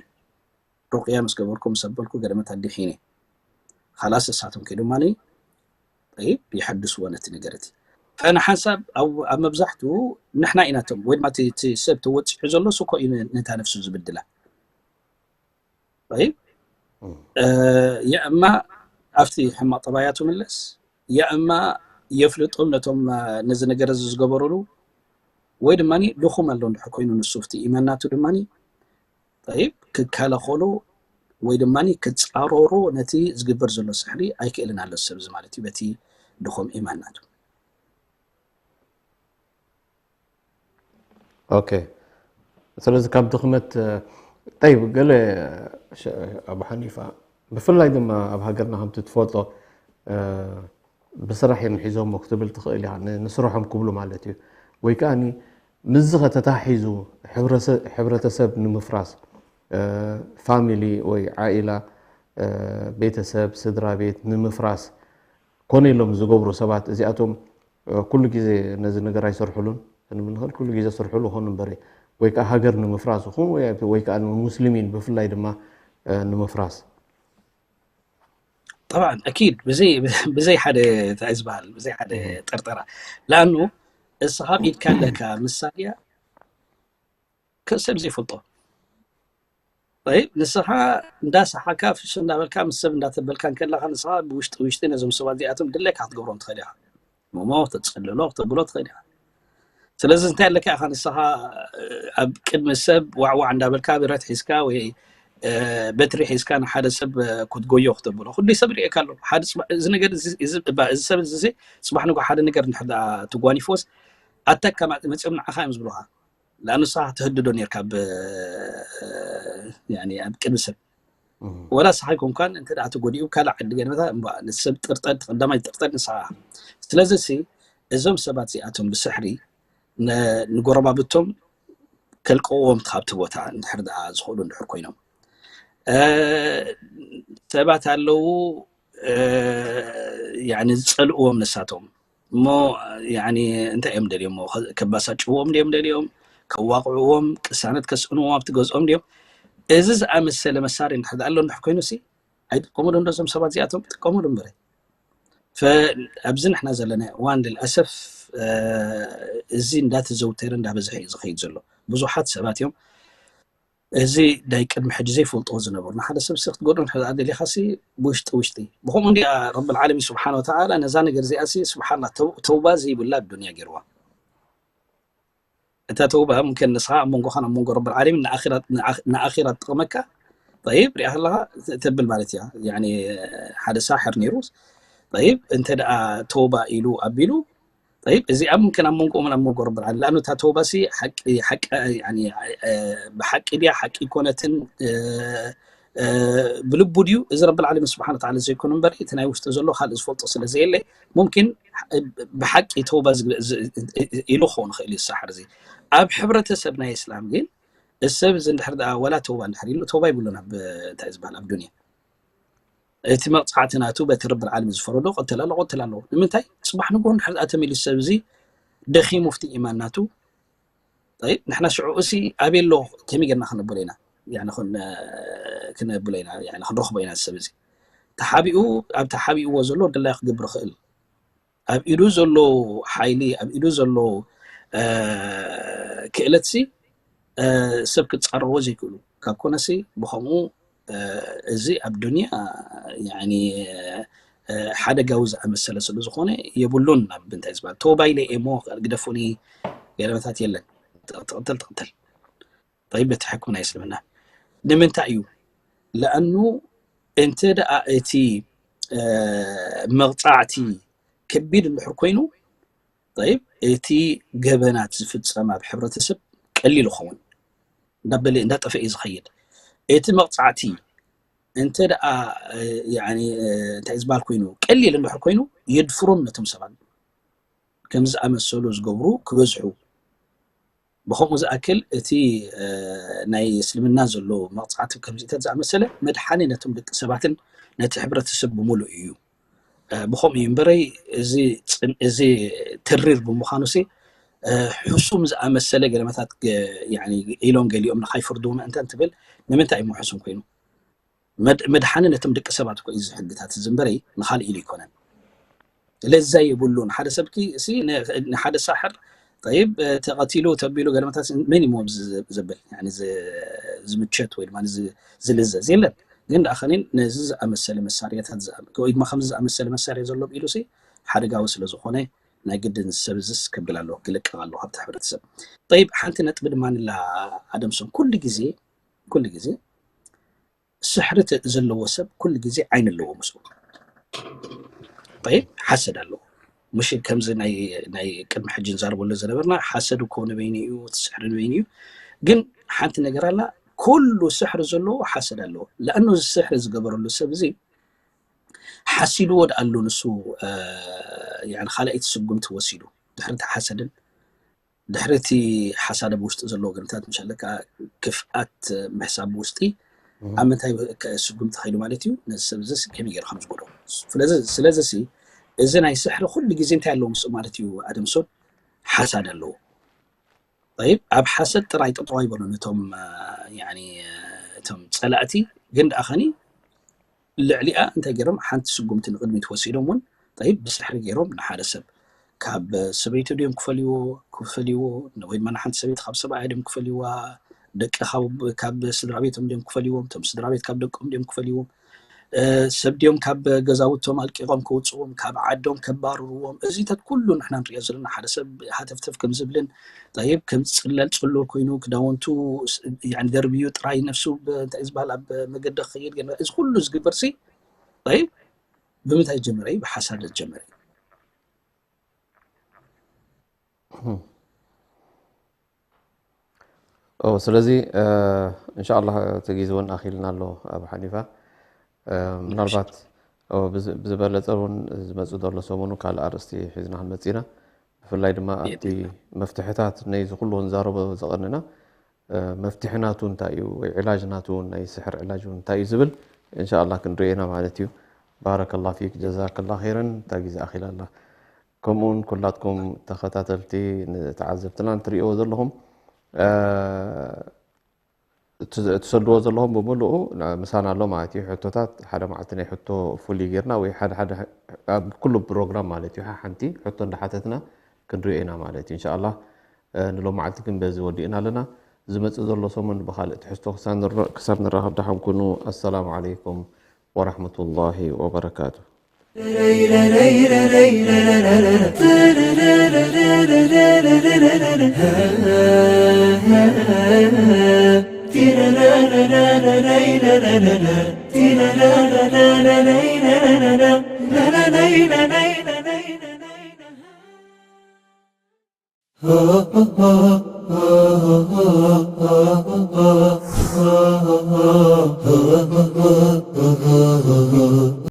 ሩቅያ ምስ ገበርኩ ምስ ኣበልኩ ገደመት ኣዲሒነ ካላስ እሳቶም ከ ድማ ጠይብ ይሐድስዎ ነቲ ነገር እቲ ፈነ ሓንሳብ ኣብ ኣብ መብዛሕትኡ ንሕና ኢና ቶም ወይ ድማ እቲ እቲ ሰብ ተወፂሑ ዘሎ ስኮ እዩ ነታ ነፍሱ ዝብድላ ጠይብ እ፣ ያእማ ኣብቲ ሕማቅ ጠባያቱ ምለስ ያእማ የፍልጦም ነቶም እ፣ ነዚ ነገር እዚ ዝገበሩሉ ወይ ድማ ድኹም ኣሎ እንድሕር ኮይኑ ንሱ እቲ ኢማናቱ ድማ ጠይብ ክከላኸሎ ወይ ድማ ክፃረሮ ነቲ ዝግበር ዘሎ ስሕሪ ኣይክእልን ኣሎ ሰብ እዚ ማለት እዩ በቲ ድኹም ኢማናቱ ኦኬ ስለዚ ካብ ድኽመት ጠይብ ገለ ኣቡ ሓኒፋ ብፍላይ ድማ ኣብ ሃገርና ከምቲ ትፈልጦ ብስራሕ እዮም ሒዞሞ ክትብል ትኽእል ኢኻ ንስርሖም ክብሉ ማለት እዩ ወይ ከዓ ምስዚ ከተታሒዙ ሕብረተሰብ ንምፍራስ ፋሚሊ ወይ ዓኢላ ቤተሰብ ስድራ ቤት ንምፍራስ ኮነ ኢሎም ዝገብሩ ሰባት እዚኣቶም ኩሉ ግዜ ነዚ ነገር ኣይሰርሕሉን ክንብል ንኽእል ኩሉ ግዜ ሰርሕሉ ኾኑ እምበረ ወይ ከዓ ሃገር ንምፍራስ ይኹን ወይ ከዓ ሙስሊሚን ብፍላይ ድማ ንምፍራስ طبعا أكيد ብዘይ ብዘይ ሓደ እንታይ ዝበሃል ብዘይ ሓደ ጥርጠራ ለኣኑ እስኻ ኢድካ ኣለካ ምሳልያ ሰብ ዘይፈልጦ طيب ንስኻ እንዳሰሓካ ፍሽ እንዳበልካ ምስ ሰብ እንዳተበልካ እንከለኻ ንስኻ ብውሽጢ ውሽጢ ነዞም ሰባት እዚኣቶም ድለካ ክትገብሮም ትኽእል ኢኻ ሞሞ ተፀልሎ ክተብሎ ትኽእል ኢኻ ስለዚ እንታይ ኣለካ ኢኻ ንስኻ ኣብ ቅድሚ ሰብ ዋዕዋዕ እንዳበልካ ብረት ሒዝካ ወይ በትሪ ሒዝካ ንሓደ ሰብ ክትጎዮ ክትብሎ ኩሉ ሰብ ሪኤካ ኣሎ ሓደ እዚ ነገር እዚ ሰብ እዚ ፅባሕ ንጎ ሓደ ነገር እንድሕር ተጓኒፎስ ኣተካ መፅኦም ንዓኻ እዮም ዝብሉኻ ለኣኑ ንስኻ ትህድዶ ነርካ ኣብ ቅድሚ ሰብ ወላ ንስኻ ኣይኮንካን እንተ ደኣ ተጎዲኡ ካልእ ዓዲ ገለ መታ እምበኣ ንሰብ ጥርጠድ ቀዳማይ ጥርጠድ ንስኻ ስለዚ ሲ እዞም ሰባት እዚኣቶም ብስሕሪ ንጎረባብቶም ከልቀዎም ካብቲ ቦታ እንድሕር ደኣ ዝኽእሉ እንድሕር ኮይኖም ሰባት ኣለዉ ዝፀልእዎም ንሳቶም እሞ እንታይ እዮም ደልዮሞ ከባሳጭዎም ድዮም ደልዮም ከዋቕዕዎም፣ ቅሳነት ከስእንዎም ኣብቲ ገዝኦም ድዮም? እዚ ዝኣመሰለ መሳርሒ እንድሕር ኣሎ እንድሕር ኮይኑ ሲ ኣይጥቀሙሉ እንዶ እዞም ሰባት እዚኣቶም? ጥቀሙሉ እምበረ። ኣብዚ ንሕና ዘለና እዋን ልልኣሰፍ እዚ እንዳተዘውተረ እንዳበዝሐ እዩ ዝኸይድ ዘሎ። ብዙሓት ሰባት እዮም እዚ ናይ ቅድሚ ሕጂ ዘይፈልጥዎ ዝነበሩ። ንሓደ ሰብ ሲ ክትጎድኦ እንድሕር ደኣ ደሊኻ ሲ ውሽጢ ውሽጢ። ብኸምኡ እንዲኣ ረብል ዓለሚን ስብሓን ወተዓላ ነዛ ነገር እዚኣ ሲ ስብሓንላ ተው- ተውባ ዘይብላ ኣዱንያ ገይርዋ። እታ ተውባ ምምክን ንስኻ ኣብ መንጎኻን ኣብ መንጎ ረብል ዓለሚን ንኣኺራ ንኣኽ- ንኣኺራ ትጠቕመካ። ጠይብ ሪኣ ከለኻ ተ- ተብል ማለት እያ። ያኒ ሓደ ሳሕር ነይሩ። ጠይብ እንተ ደኣ ተውባ ኢሉ ኣቢሉ ጠይብ እዚኣ ምምክን ኣብ መንጎኦምን ኣብ መንጎ ረብል ዓለሚን። ለኣኑ እታ ተውባ ሲ ሓቂ ሓቂ ያኒ ብሓቂ ድያ ሓቂ ይኮነትን ብልቡ ድዩ? እዚ ረብል ዓለሚን ስብሓን ወተዓላ ዘይኮነ እምበር እቲ ናይ ውሽጡ ዘሎ ካልእ ዝፈልጦ ስለ ዘየለ ሙምኪን ብሓቂ ተውባ ኢሉ ክኸውን ይኽእል እዩ ሳሕር እዚ። ኣብ ሕብረተሰብ ናይ እስላም ግን እዚ ሰብ እዚ እንድሕር ደኣ ወላ ተውባ እንድሕር ኢሉ ተውባ ይብሉን ኣብ እንታይ ዝበሃል ኣብ ዱንያ እቲ መቕፃዕቲ ናቱ በቲ ረብል ዓለሚን ዝፈረዶ ቀተል ኣለዎ ቀተል ኣለዎ። ንምንታይ? ፅባሕ ንግሆ እንድሕር ደኣ ተመሊሱ ሰብ እዚ ደኺሙ ፍቲ ኢማን ናቱ ጠይብ ንሕና ሽዑ እሲ ኣበይ ኣሎ ከመይ ጌርና ክነብሎ ኢና? ያኒ ክን- ክነብሎ ኢና ያኒ ክንረኽቦ ኢና እዚ ሰብ እዚ ተሓቢኡ ኣብ ተሓቢእዎ ዘሎ ድላዩ ክገብር ይኽእል ኣብ ኢዱ ዘሎ ሓይሊ ኣብ ኢዱ ዘሎ ክእለት ሲ ሰብ ክፃረርዎ ዘይክእሉ ካብ ኮነሲ ብኸምኡ እዚ ኣብ ዱንያ ያኒ ሓደጋዊ ዝኣመሰለ ስለ ዝኾነ የብሉን ናብ እንታይ ዝበሃል ተወባይለ እሞ ግደፉኒ ገለመታት የለን ትቕተል ትቕተል ጠይብ በቲ ሕክምና እስልምና ንምንታይ እዩ ለኣኑ እንተ ደኣ እቲ መቕፃዕቲ ከቢድ እንድሕር ኮይኑ ጠይብ እቲ ገበናት ዝፍፀም ኣብ ሕብረተሰብ ቀሊል ይኸውን እንዳበለ እንዳጠፈ እዩ ዝኸይድ እቲ መቕፃዕቲ እንተ ደኣ እንታይ ዝበሃል ኮይኑ ቀሊል እንድሕር ኮይኑ የድፍሮም ነቶም ሰባት ከም ዝኣመሰሉ ዝገብሩ ክበዝሑ ብኸምኡ ዝኣክል እቲ ናይ እስልምና ዘሎ መቕፃዕቲ ከምዚታት ዝኣመሰለ መድሓኒ ነቶም ደቂ ሰባትን ነቲ ሕብረተሰብ ብምሉእ እዩ ብኸምኡ እዩ እምበረይ እዚ ተሪር ብምዃኑ ሲ ሕሱም ዝኣመሰለ ገለመታት ኢሎም ገሊኦም ንኻይፍርዱ ምእንተ እንትብል ንምንታይ እዩ ሕሱም ኮይኑ መድሓኒ ነቶም ደቂ ሰባት እኮ እዩ ዝሕግታት እዚ እምበረይ ንኻልእ ኢሉ ይኮነን ለዛ የብሉን ሓደ ሰብኪ ንሓደ ሳሕር ጠይብ ተቐቲሉ ተቢሉ ገለመታት መን ይሞ ዘብል ዝምቸት ወይ ድማ ዝልዘዝ የለን ግን ደኣ ከኒን ነዚ ዝኣመሰለ መሳርያታት ወይ ድማ ከምዚ ዝኣመሰለ መሳርያ ዘሎ ኢሉ ሲ ሓደጋዊ ስለ ዝኾነ ናይ ግድን ሰብ ዝስ ከብል ኣለዎ ክልቀቕ ኣለዎ ካብቲ ሕብረተሰብ ጠይብ ሓንቲ ነጥቢ ድማ ንላ ኣደምሶም ኩሉ ግዜ ኩሉ ግዜ ስሕሪ ዘለዎ ሰብ ኩሉ ግዜ ዓይኒ ኣለዎ ምስኡ ጠይብ ሓሰድ ኣለዎ ምሽ ከምዚ ናይ ቅድሚ ሕጂ ንዛርበሉ ዝነበርና ሓሰድ እኮ ንበይኑ እዩ እቲ ስሕሪ ንበይኑ እዩ ግን ሓንቲ ነገር ኣላ ኩሉ ስሕሪ ዘለዎ ሓሰድ ኣለዎ ለኣኑ እዚ ስሕሪ ዝገበረሉ ሰብ እዚ ሓሲድዎ ደኣሉ ንሱ ካልኣይቲ ስጉምቲ ወሲዱ ድሕሪ እቲ ሓሰድን ድሕሪ እቲ ሓሳደ ብውሽጢ ዘለዎ ገምታት ምሻለ ከዓ ክፍኣት ምሕሳብ ብውሽጢ ኣብ ምንታይ ስጉምቲ ከይዱ ማለት እዩ ነዚ ሰብ እዚ ከመይ ገይሩ ከም ዝጎዶ ስለዚ ሲ እዚ ናይ ስሕሪ ኩሉ ግዜ እንታይ ኣለዎ ምስኡ ማለት እዩ ኣደምሶን ሓሳድ ኣለዎ ይብ ኣብ ሓሰድ ጥራይ ጠጠው ኣይበሉን እቶም እቶም ፀላእቲ ግን ደኣ ከኒ ልዕሊኣ እንታይ ገይሮም ሓንቲ ስጉምቲ ንቅድሚት ወሲዶም እውን ጠይብ ብስሕሪ ገይሮም ንሓደ ሰብ ካብ ሰበይቱ ድዮም ክፈልይዎ ክፈልይዎ ወይ ድማ ንሓንቲ ሰበይቲ ካብ ሰብኣያ ድዮም ክፈልይዋ ደቂ ካብ ስድራ ቤቶም ድዮም ክፈልይዎም እቶም ስድራ ቤት ካብ ደቆም ድዮም ክፈልይዎም ሰብ ድዮም ካብ ገዛውቶም ኣልቂቖም ከውፅዎም ካብ ዓዶም ከባርርዎም እዚታት ኩሉ ንሕና ንሪኦ ዘለና ሓደ ሰብ ሃተፍተፍ ከም ዝብልን ጠይብ ከም ዝፅለል ፅሉል ኮይኑ ክዳውንቱ ደርብዩ ጥራይ ነፍሱ እንታይ ዝበሃል ኣብ መገዲ ክኸይድ ግን እዚ ኩሉ ዝግበር ሲ ጠይብ ብምንታይ ጀመረ እዩ ብሓሳድ ጀመረ ስለዚ እንሻ ኣላ እቲ ግዜ እውን ኣኪልና ኣሎ ኣብ ሓኒፋ ምናልባት ብዝበለፀ እውን ዝመፅእ ዘሎ ሰሙኑ ካልእ ኣርእስቲ ሒዝና ክንመፅእ ኢና ብፍላይ ድማ ኣብቲ መፍትሕታት ነዚ ኩሉ ክንዛረቦ ዝቐንና መፍትሒ ናቱ እንታይ እዩ ወይ ዕላጅ ናቱ ናይ ስሕር ዕላጅ እንታይ እዩ ዝብል እንሻ ኣላ ክንሪኦ ኢና ማለት እዩ ባረከላ ፊክ ጀዛከላ ኸይረን እታ ግዜ ኣኺላ ኣላ ከምኡውን ኩላትኩም ተኸታተልቲ ንተዓዘብትና እንትሪእዎ ዘለኹም እ፣ እት-፣ እትሰድዎ ዘለኹም ብምሉኡ ና-፣ ምሳና ኣሎ ማለት እዩ። ሕቶታት ሓደ መዓልቲ ናይ ሕቶ ፍሉይ ጌርና ወይ ሓደ ሓደ ኣብ ኩሉ ፕሮግራም ማለት እዩ ሓንቲ ሕቶ እንዳሓተትና ክንሪኦ ኢና ማለት እዩ። ኢንሻኣላህ፣ እ፣ ንሎም መዓልቲ ግን በዚ ወዲእና ኣለና። ዝመጽእ ዘሎ ሰሙን ብኻልእ ትሕዝቶ ክሳብ ንረ-፣ ክሳብ ንራኸብ ደሓን ኩኑ። ኣሰላሙ ዓለይኩም ወራህመቱላሂ ወበረካቱ።